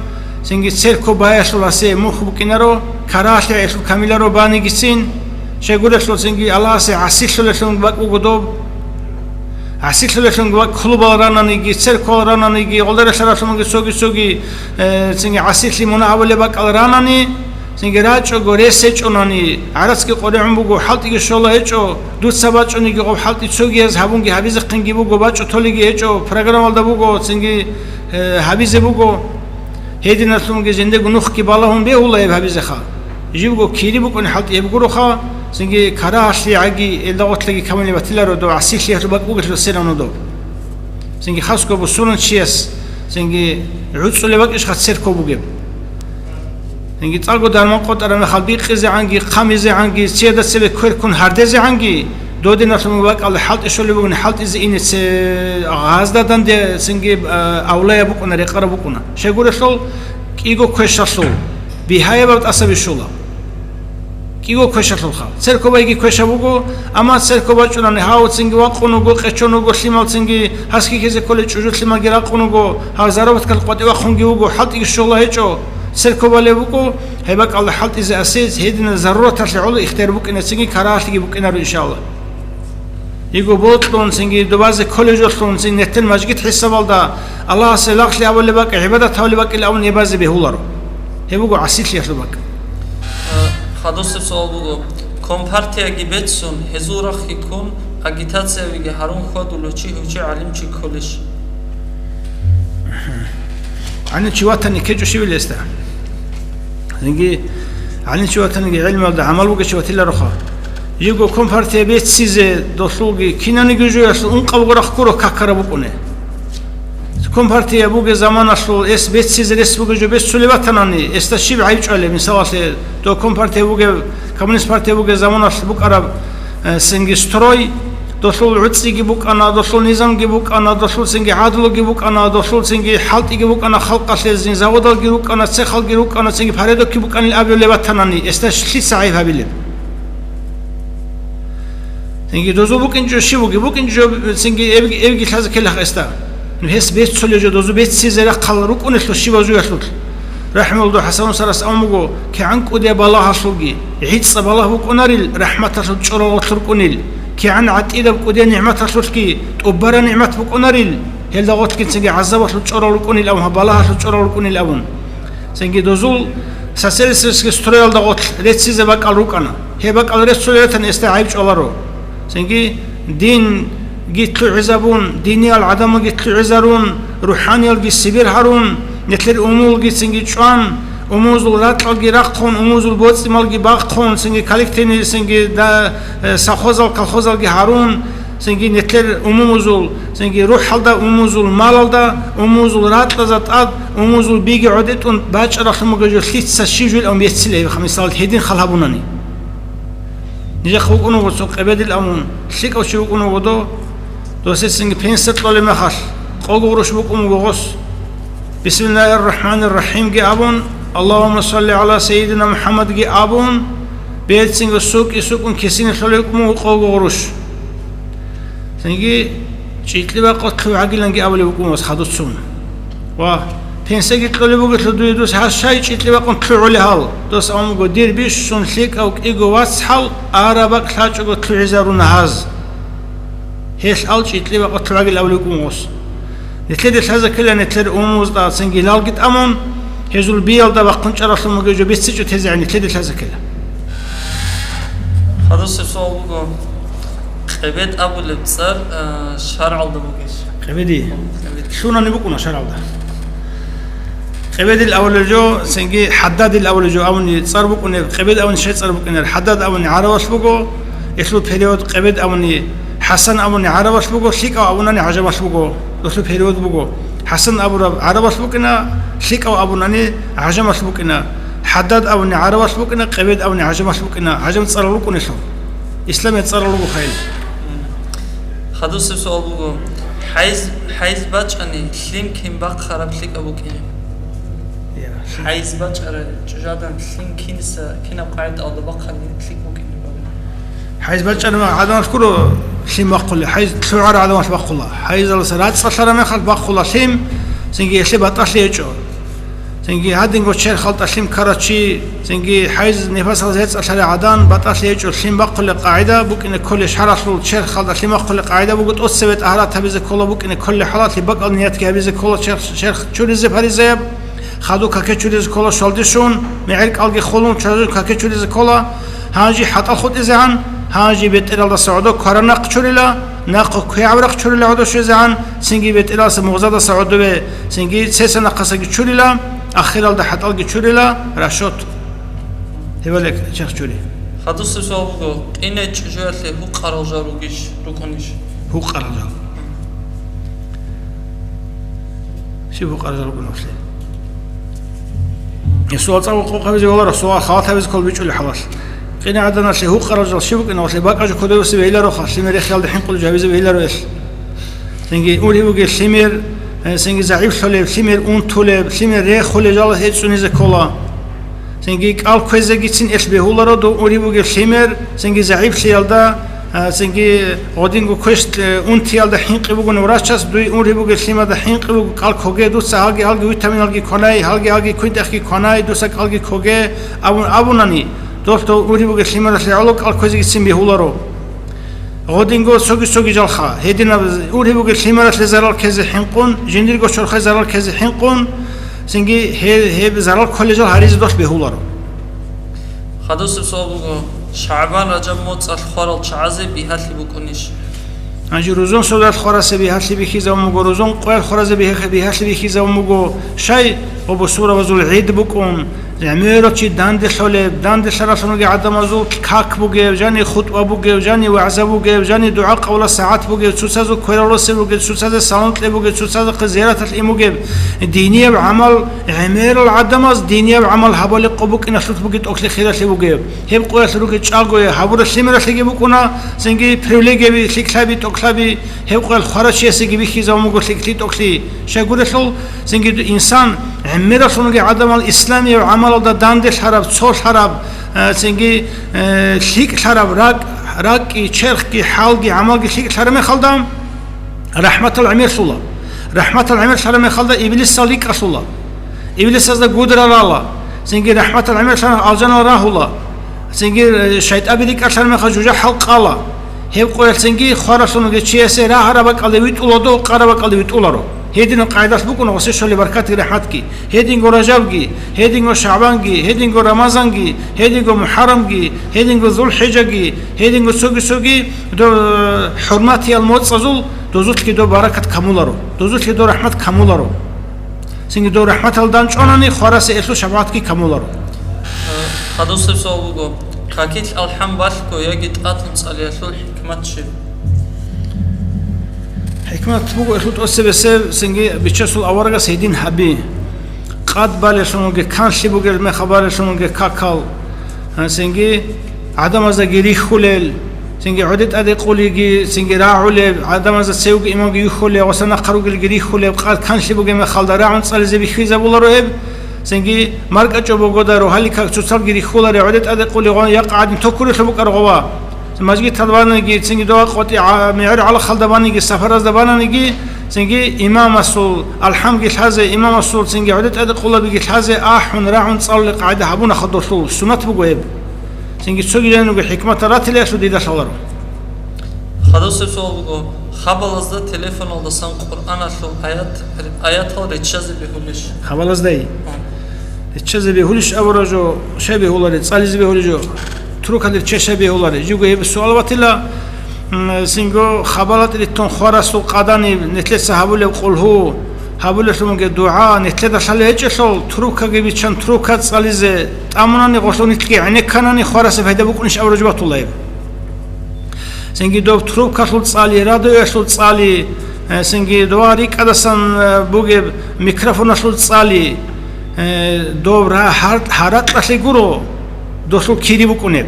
цинги церква баялъул асе мухь букӀинаро, карагьалъи гӀелъул камиларо банигицин, Щайгурелъул цинги Аллагьасе гӀасилъулелъун бакӀ буго доб. ГӀасилъулелъун бакӀ клубал рананиги, церквал рананиги, гъолдаралъаралъунги цоги-цоги, э, цинги гӀасилъи мунагь гьабулеб бакӀал ранани, цинги рачӀого рес гьечӀонани, гӀарацги къоригӀун буго, хӀалтӀиги щола гьечӀо, дуца бачӀониги гъоб хӀалтӀи цогияз гьабунги гьабизехъинги буго, бачӀо толиги гьечӀо, программалда буго, цинги, э, гьабизе буго. Гьединалъунги жиндего нухги балагьун бегьула гьеб гьабизеха. Живго кири букӀун хӀалтӀи гьеб гуроха, цинги карагьалъи гӀаги, элдагъотлъиги камулеб батиларо дов, гӀасилъиялъул бакӀ бугелъул сиравну доб. Цинги хасго бусурун чияс, цинги гӀуцӀулеб бакӀищха церков бугеб. Цинги цӀакъго дарман къотӀараб мехалъ бикъизегӀанги, хъамизегӀанги, цеда цебе кверкун гьардезегӀанги, додиналъун бакӀалда хӀалтӀи щолеб бугин, хӀалтӀизе ине це гъазда данде, цинги, а, авлаяб букӀуна, рекъараб букӀуна. Щайгурелъул кӀиго квешалъул бигьаяб тӀаса бищула. КӀиго квешалъулха. Церковайги квеша буго, амма церков бачӀунани гьав цинги вакъун вуго, къечон вуго лъимал цинги, гьасги ккезе кколей чӀужу лъималги ракъун вуго, гьав заработкал къватӀивахъунги вуго, хӀалтӀиги щола гьечӀо, церковалев вукӀо, гьеб бакӀалда хӀалтӀизе асез, гьединал зарураталъе гӀоло ихтияр букӀина цинги карагьалъиги букӀинаро, иншалла. Йиго бокьун, цинги дубазе колледжалъун, цин нетел мажгит хӀисабалда, Аллагьасе лагълъи абулеб бакӀ, гӀибадат гьабулеб бакӀилан абун гьеб базе бегьуларо. Гьеб буго гӀасилъиялъул бакӀ. Э, хадусеб суал буго, компартияги беццун, гьезул рахъги ккун, агитациявиги гьарун хьвадулев чи гьучи гӀалимчи кколищ? ГӀанив чи ватани ккечӀо щивил гьесда? Цинги гӀалимчи ватаниги гӀелмалда гӀамал бугев чи ватилароха. Йиго компартия беццизе долъулги кинаниги жоялъул ункъабго рахъ гуро какараб букӀуне. Компартия бугеб заманалъул эс беццизе рес бугев жо беццулеб батанани, эсда щиб гӀайиб чӀвалеб? Мисалалъе, дов компартия бугеб, коммунист партия бугеб заманалъ букӀараб, э, цинги строй, долъул гӀуцӀиги букӀана, долъул низамги букӀана, долъул цинги гӀадлуги букӀана, долъул цинги хӀалтӀиги букӀана халкъалъе, цин заводалги рукӀана, цехалги рукӀана, цинги порядокги букӀанил абиулеб батанани, эсда лъица гӀайиб гьабилеб? Цинги дозул букӀинчӀо щив буги, букӀинчӀо цинги эбги, эбги лъазе ккелахъ эсда. Ну, гьес беццулев жо дозу беццизе рахъал рукӀунелъул щибазуялъулъ. РахӀималлагьу ХӀасан Басрияс абун буго, кигӀан кӀудияб балагьалъулги, гӀицӀаб балагь букӀунарил, рахӀматалъул чӀорал гъорлъ рукӀунил, кигӀан гӀатӀидаб кӀудияб нигӀматалъулъги тӀубараб нигӀмат букӀунарил, гьелда гъорлъги цинги гӀазабалъул чӀорал рукӀунил абун, гьаб балагьалъул чӀорал рукӀунил абун. Цинги дозул социалистический строялда гъорлъ реццизе бакӀал рукӀана. Гьеб бакӀал реццулев ратани эсда гӀайиб чӀваларо. Цинги динги лъугӀизабун, диниял гӀадамалги лъугӀизарун, рухӀаниялги сибир гьарун, нилъер умумулги цинги чӀван, умумузул ракьалги рахъун, умумузул боцӀи-малги бахъун, цинги коллективный, цинги да-, э, совхозал, колхозалги гьарун, цинги нилъер умумузул, цинги рухӀалда умумузул, малалда умумузул, ракьазда тӀад умумузул биги гӀодетӀун бачӀаралъун буго жо лъица щив жуйилан беццила гьеб, мисал, гьедин хал гьабунани. Нижехъ вукӀун вуго цо къебедил абун, лъикӀав чи вукӀун вуго дов, досецинги пенсия кьолеб мехалъ, къого гъурущ букӀун вуго гъос. Бисмиллагьир рахӀманир рахӀимги абун, Аллагьумма салли гӀала сайидина МухӀаммадги абун, берцинго сукӀи-сукӀун кисине лъолеб букӀун вуго къого гъурущ. Цинги чӀикӀли бакъо лъугӀагиланги абулеб букӀун вуго хадуцун. Ва пенсияги кьолеб бугелъул дуе дус гьас щай чӀикӀли бакъун лъугӀулей гьал? Дос абун буго, дир бищун лъикӀав кӀиго вацгӀал араб бакӀ лъачӀого лъугӀизаруна гьаз. Гьелъ ал чӀикӀли бакъо лъугӀагил абулеб букӀун вуго гъос. Нилъеде лъазе ккела нилъер умумузда цинги лалги тӀамун, гьезул биялда бахъун чӀаралъун бугеб жо бицичӀо тезегӀан нилъеде лъазе ккела. Хадусеб суал буго, къебед абулеб цӀар, а, шаргӀалда бугищ? Къебеди? Къебед. Лъунани букӀуна шаргӀалда. Къебедил абулел жо, цинги ХӀаддадил абулел жо абуни цӀар букӀунеб, къебед абуни щай цӀар букӀинар? ХӀаддад абуни гӀарабалъ буго, гьелъул перевод къебед абуни, ХӀасан абуни гӀарабалъ буго, лъикӀав абунани гӀажамалъ буго, гьелъул перевод буго. ХӀасан абураб гӀарабалъ букӀина, лъикӀав абунани гӀажамалъ букӀина, ХӀаддад абуни гӀарабалъ букӀина, къебед абуни гӀажамалъ букӀина, гӀажам цӀарал рукӀунелъул. Исламият цӀарал руго хайил. Хадусеб суал буго, хӀайз, хӀайз бачӀани лъим кин бахъараб лъикӀаб букӀине? Я, лъим. ХӀайз бачӀарай чӀужадан лъим киниса, кинаб къагӀидаялда бахъани лъикӀ букӀине абуна. ХӀайз бачӀарай гӀадамалъ гуро лъим бахъулел, хӀайз лъугӀарай гӀадамалъ бахъула. ХӀайзалдаса рацӀцӀалъараб мехалъ бахъула лъим, цинги гьелъие батӀалъи гьечӀо. Цинги гьадинго черхалда лъим ккарав чи, цинги хӀайз-нифасалъ гьецӀалъарай гӀадан, батӀалъи гьечӀо лъим бахъулеб къагӀида букӀине кколей шаргӀалъул, черхалда лъим бахъулеб къагӀида буго тӀоцебе тӀагьарат гьабизе ккола, букӀине кколей хӀалалъи бакӀал ниятги гьабизе ккола, черх, черх чуризе фаризаяб, хадуб каке чуризе ккола, щвалде щун, мегӀер кӀалги холун, чвазул каке чуризе ккола, гьанже хӀатӀал хутӀизегӀан, гьанже бетӀералдаса гӀодов кваранахъ чурила, нахъа квегӀаб рахъ чурила гӀодов щвезегӀан, цинги бетӀералдаса мугъзадаса гӀодове, цинги цеса нахъасаги чурила, ахиралда хӀатӀалги чурила, расчет. Гьебали черх чури. Хадусеб суал буго, къине чӀужуялъе гьукъарал жал ругищ, рукӀунищ? Гьукъарал жал. Щиб гьукъарал жал рукӀунаблъи? Гьеб суал цӀакъго къокъ гьабизе кколаро, суал халат гьабизе ккола бичӀчӀулеб хӀалалъ. Къине гӀаданалъе гьукъарал жал щиб букӀинаблъи, бакӀа жо кодовесеб гьеларо, лъимер рехиялда хӀинкъулеб жо гьабизе гьеларо гьелъ. Цинги ургьиб бугеб лъимер, э, цинги загӀиплъулеб, лъимер унтулеб, лъимер рехулеб жал гьецӀунизе ккола. Цинги кӀал кквезегицин гьелъ бегьуларо дов ургьиб бугеб лъимер, цинги загӀиплъиялда, а, цинги гьодинго квеш, э, унтиялда хӀинкъи бугони врачас, дуе ургьиб бугеб лъимада хӀинкъи буго, кӀал ккоге, дуца гьалги-гьалги витаминалги кванай, гьалги-гьалги квинтӀехги кванай, дуца кӀалги ккоге абун абунани, дов, дов ургьиб бугеб лъимадалъе гӀоло кӀал кквезегицин бегьуларо. Гьодинго цоги-цоги жалха, гьединаб ургьиб бугеб лъимералъе зарал ккезе хӀинкъун, жиндирго чорхое зарал ккезе хӀинкъун, цинги гье-, гьеб зарал кколел жал гьаризе долъ бегьуларо. Хадусеб суал буго, ШагӀбан-Ражаб моцӀалъ хварал чагӀазе бигьалъи букӀунищ? Гьанже рузун соналъ хварасе бигьалъи бихьизабун буго, рузун къоялъ хваразе бигьа-, бигьалъи бихьизабун буго, щай ва бусурабазул гӀид букӀун, гӀемерал чи данделъулеб, данделъаралъунги гӀадамазул как бугеб, жани хутӀба бугеб, жани вагӀза бугеб, жани дугӀа-къавла сагӀат бугеб, цоцазул квералосе бугеб, цоцазе салам кье бугеб, цоцазухъе зияраталъ ин бугеб, динияб гӀамал, гӀемерал гӀадамаз динияб гӀамал гьабали къо букӀиналъулъ бугеб тӀокӀлъи хиралъи бугеб. Гьеб къоялъ ругел чӀагое гьабурал лъимералъеги букӀуна, цинги привилегияби, лъикӀлъаби, тӀокӀлъаби, гьеб къоялъ хварав чиясеги бихьизабун буго лъикӀлъи-тӀокӀлъи. Щайгурелъул, цинги инсан гӀемералъунги гӀадамал исламияв гӀамалалда данделъараб, цолъараб, э, цинги, э, лъикӀлъараб ракӀ, ракӀги, черхги, хӀалги, гӀамалги лъикӀлъараб мехалда, рахӀматал гӀемерлъула. РахӀматал гӀемерлъараб мехалда иблисал рикӀкӀалъула. Иблисазда гудра рала. Цинги рахӀматал гӀемерлъараб алжанал рагьула. Цинги, э, шайтӀаби рикӀкӀалъараб мехалда жужахӀал къала. Гьеб къоялъ цинги хваралъун вугев чиясе рагьараб бакӀалде витӀула дов, къараб бакӀалде витӀуларо. Гьединаб къагӀидалъ букӀуна гъосие щолеб баркатги рахӀматги. Гьединго Ражабги, гьединго ШагӀбанги, гьединго Рамазанги, гьединго МухӀаррамги, гьединго ЗулхӀижаги, гьединго цоги-цоги дов, э, хӀурматиял моцӀазул дозулъги дов баракат камуларо, дозулъги дов рахӀмат камуларо. Цинги дов рахӀматалда чӀванани, хварасе гьелъул шапагӀатги камуларо. Хадусеб суал буго, какилъ алхӀам балъго яги тӀатун цӀалиялъул хӀикмат щиб? ХӀикмат буго гьелъул тӀоцебесеб, цинги Бичасул аварагас гьедин гьаби. Къад балелъун вугеб, канлъи бугел мехалъ балелъун вугеб какал, цинги гӀадамаздаги рихьулел, цинги гӀодетӀаде къулиги, цинги рагӀулеб, гӀадамазда цевги имамги юхьулел, гъоса нахъа ругелги рихьулеб, къад канлъи бугеб мехалда рагӀун цӀализе бихьизабуларо гьеб, цинги маркӀачӀо богода рогьалил как цоцалги рихьуларе, гӀодетӀаде къулигъун якъа гӀадин токурелъун букӀар гъова. Мажгиталда бананиги, цинги дова къватӀи гӀа-, мегӀер гӀалахалда бананиги, сапаразда бананиги, цинги имамасул алхӀамги лъазе, имамасул цинги гӀодетӀаде къулабиги лъазе ахӀун, рагӀун цӀалулеб къагӀида гьабуна хадурлъул, суннат буго гьеб. Цинги цоги жаниб буго хӀикматал ратилаялъул дида лъаларо. Хадусеб суал буго, хабалазда телефоналдасан Къуръаналъул аят, аятал риччазе бегьулищ? Хабалаздай? Гьан. Риччазе бегьулищ абураб жо, щай бегьулари, цӀализе бегьулеб жо, турукалде риччай щай бегьулари? Жибго гьеб суал батила, м, цинго хабалат ритун хварасул къаданиб, нилъеца гьабулеб къулгьу, гьабулелъунги дугӀа, нилъеда лъалеб гьечӀелъул, трубкаги биччан трубка цӀализе тӀамунани, гъолъул нилъги гӀенекканани, хварасе пайда букӀунищ абураб жо батулаиб. Цинги доб трубкалъул цӀали, радиоялъул цӀали, э, цинги дова рикӀкӀадасан, э, бугеб микрофоналъул цӀали, э, доб ра-, гьар-, гьаракьалъе гуро долъул кири букӀунеб.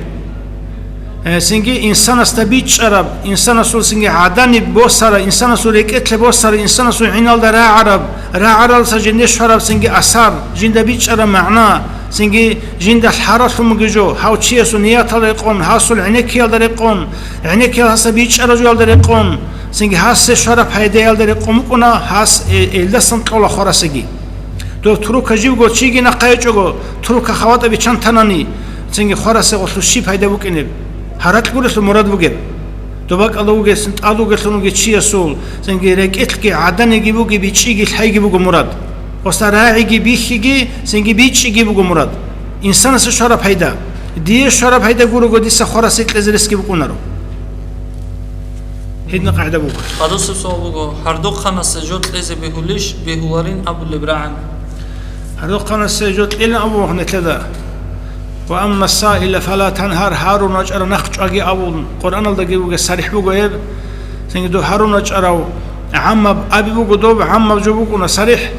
Э, цинги инсанасда бичӀчӀараб, инсанасул цинги гӀаданиб босара, инсанасул рекӀелъе босара, инсанасул гӀиналда рагӀараб, рагӀаралдаса жинде щвараб цинги асар, жинда бичӀчӀараб магӀна, цинги жинда лъаралъун бугеб жо, гьав чиясул ниятал рекъон, гьасул гӀенеккиялда рекъон, гӀенеккиял гьасда бичӀчӀараб жоялда рекъон, цинги гьасе щвараб пайдаялда рекъон букӀуна, гьас э-, элдасан кьола хварасеги. Дов турка живго чиги нахъа гьечӀого, турка хаватӀа биччан танани, цинги хварасе гъолъу щиб пайда букӀинеб? Гьаракь гурелъул мурад бугеб. Доб бакӀалда вугесин, тӀад вугелъун вугев чиясул, цинги рекӀелъги гӀаданиги бугеб, бичӀчӀиги лъайги буго мурад. Гъосда рагӀиги бихьиги, цинги бичӀчӀиги буго мурад. Инсанасе щвараб пайда. Дие щвараб пайда гурого дица хварасе кьезе ресги букӀунаро. Гьедина къагӀида буго. Гьадусеб суал буго, гьардухъанасе жо кьезе бегьулищ, бегьуларин абулеб рагӀана? Гьардухъанасе жо кьелин абу нилъеда. «Ва амма саила фала танхар», гьарун вачӀарав нахъ чӀваги абун, Къуръаналдаги буго, сарихӀ буго гьеб. Цинги дов гьарун вачӀарав гӀаммаб аби буго доб, гӀаммаб жо букӀуна сарихӀ.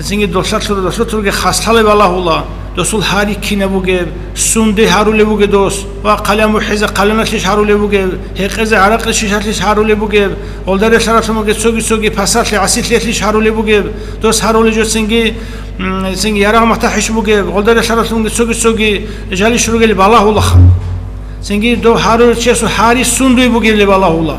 Цинги долъалъур-, долъалъурги хаслъалеб балагьула, досул гьари кинаб бугеб, сунде гьарулеб бугеб дос, ва хъалиян бухӀизе хъалияналъищ гьарулеб бугеб, гьекъезе гӀаракъи щишалъищ гьарулеб бугеб, гъолда релълъаралъун бугеб цоги-цоги пасалъи гӀасилъиялъищ гьарулеб бугеб, дос гьарулеб жо цинги, м, цинги ярагъ-матахӀищ бугеб, гъолда релълъаралъун бугеб цоги-цоги жалищ ругел балагьулаха. Цинги дов гьарулев чиясул гьари сундуй бугебли балагьула.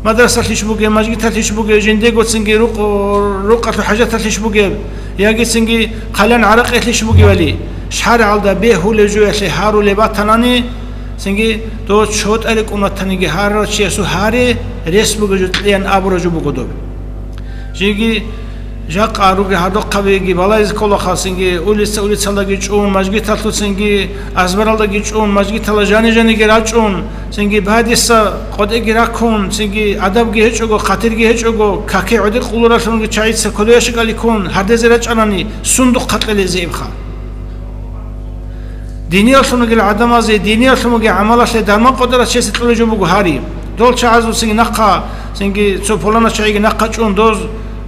Мадрасалъищ бугеб, мажгиталъищ бугеб, жиндего цинги рукъ-, рукъалъул хӀажаталъищ бугеб, яги цинги хъалиян гӀаракъиялъищ бугебали, шаргӀалда бегьулев жоялъе гьарулеб батанани, цинги дов чотӀа рекӀун ватаниги гьарав чиясул гьари рес бугев жо кьеян абурав жо буго доб. Жеги жакъа руги гьардухъабиги балайзе кколаха, цинги улица-улицалдаги чӀун, мажгиталъуцинги азбаралдаги чӀун, мажгитала жани-жаниги рачӀун, цинги бадиса къотӀеги раккун, цинги адабги гьечӀого, хъатирги гьечӀого, каки гӀодекъуларалъунги чагӀица кодоящикӀали ккун гьардезе рачӀанани, сундухъ хъакъилезе ибха. Диниялъун ругел гӀадамазе, диниялъун ругел гӀамалалъе дарман къотӀарав чиясе кьолеб жо буго гьари. Дол чагӀазул цинги нахъа, цинги цо пуланав чагӀиги нахъа чӀун доз,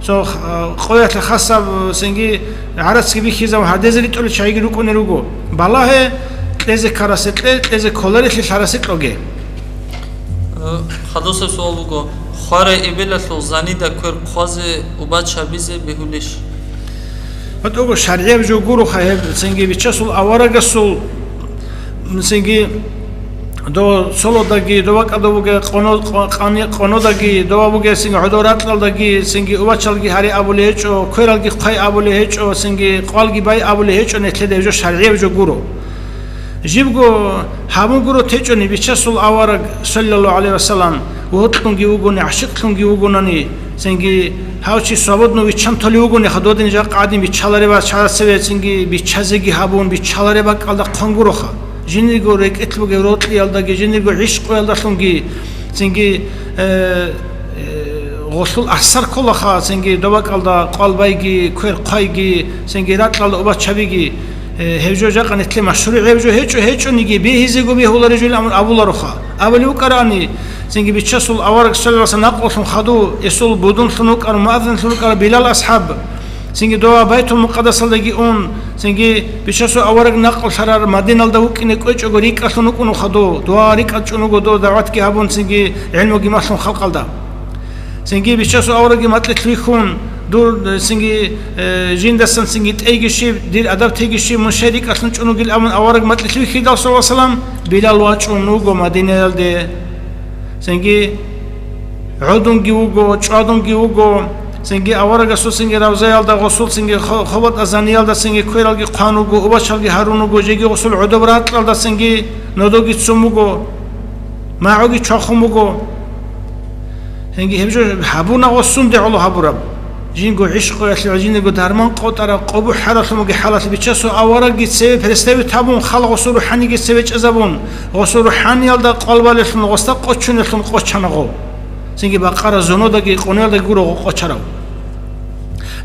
цо, а, къоялъе хасаб, цинги гӀарацги бихьизабун гьардезе ритӀулел чагӀиги рукӀунел руго. Балагье, кьезе ккарасе кье, кьезе кколарелъе лъарасе кьоге. Э, хадусеб суал буго, хварай эбелалъул занида квер хъвазе убач гьабизе бегьулищ? ГьатӀого шаргӀияб жо гуроха гьеб, цинги бичасул аварагасул, цинги до цолодаги, дова кӀадо буге къоно-, къо-, къани-, къонодаги, дова буге цинги гӀодор ракьалдаги, цинги убачалги гьари абулей гьечӀо, квералги хъвай абулей гьечӀо, цинги къвалги бай абулей гьечӀо, нилъеда гьеб жо шаргӀияб жо гуро. Жибго гьабун гуро течӀони, бичасул авараг, саллаллагьу гӀалайгьи вассалам, вокьунги вугони, гӀашикълъунги вугонани, цинги гьав чи свободно виччан толев вугониха, додин жакъа гӀадин биччалареб ва чара цеве цинги бичазеги гьабун, биччалареб бакӀалда хъван гуроха. Жиндирго рекӀелъ бугеб рокьиялдаги, жиндирго гӀишкъуялдалъунги, цинги, э, э, гъолъул асар кколаха, цинги доб бакӀалда къвалбайги, квер хъвайги, цинги ракьалда убачабиги. Э, гьеб жо жакъа нилъе машгьур гьеб жо гьечӀо, гьечӀониги бегьизего бегьулареб жо абулароха. Абулев вукӀарани, цинги бичасул авараг саллаллагьу гӀалайгьи вассалам накълулъун хадув, эсул будунлъун вукӀар, муаззинлъун вукӀар Билал асхӀаб. Цинги дова Байтул-Мукъадасалдаги ун, цинги бичасул авараг накълулъарар Мадиналда вукӀине кӀвечӀого рикӀкӀалъун вукӀун хадув, дова рикӀкӀад чӀун вуго дов дагӀватги гьабун, цинги гӀелмуги малъун халкъалда. Цинги бичасул аварагги макьилъ вихьун, дур, цинги, э, жиндасан цинги тӀейги щиб, дир адаб тейги щиб, мун щай рикӀкӀалъун чӀун вугил абун авараг макьилъ вихьидал, саллаллагьу гӀалайгьи вассалам, Билал вачӀун вуго Мадинаялде. Цинги гӀодунги вуго, чӀвадунги вуго. Цинги аварагасул цинги равзаялда гъосул цинги хо-, хобатӀа заниялда цинги квералги хъван вуго, убачалги гьарун вуго, жеги гъосул гӀодоб ракьалда цинги нодоги цун вуго, магӀуги чвахун вуго. Гьенги гьеб жо гьабуна гъосунде гӀоло гьабураб. Жинго гӀишкъуялъе ва жиндирго дарман къотӀараб къобухӀаралъумаги хӀалалъ бичасул аварагги цеве представить гьабун, хал гъосул рухӀаниги цеве чӀезабун, гъосул рухӀаниялда къвалбалелъун, гъосда къочунелъун къочана гъов. Цинги бакъара зонодаги къониялдаги гуро гъов къочарав.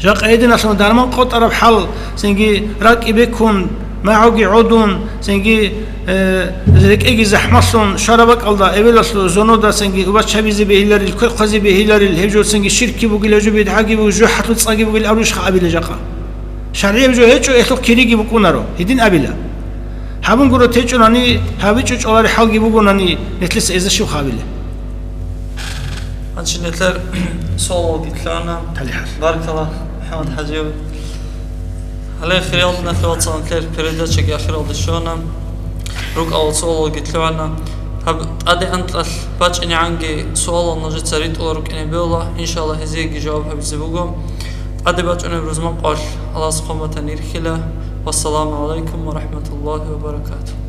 Жакъа гьединалъун дарман къотӀараб хӀал, цинги ракӀи бекун, магӀуги гӀодун, цинги, э, рекӀеги захӀмалъун, шараб бакӀалда эбелалъул зонодасанги убачабизе бегьиларил, квер хъвазе бегьиларил, гьеб жо цинги ширкги бугил, гьеб жо бидгӀаги бугил, жужахӀалъул цӀаги бугил абулищха абила жакъа. ШаргӀияб жо гьечӀо, гьелъухъ кириги букӀунаро, гьедин абила. Гьабун гуро течӀунани, гьабичӀо чӀолари хӀалги бугонани, нилъеца эза щибха абила. Гьанже нилъер суалалги лъугӀана. ТалихӀал. Баркала, МухӀаммад ХӀажиев. Гьале, хириял диналъул вацал, нилъер передачаги ахиралде щвана. РукӀал суалалги лъугӀана. Гьаб тӀаде анкьалъ бачӀинегӀанги суалал нужеца ритӀулел рукӀине бегьула, иншаллагь, гьезиеги жаваб гьабизе буго. ТӀаде бачӀунеб рузман къоялъ Аллагьас хъван батани рихьила. Вассаламу гӀалайкум ва рахӀматуллагьи ва баракатугь.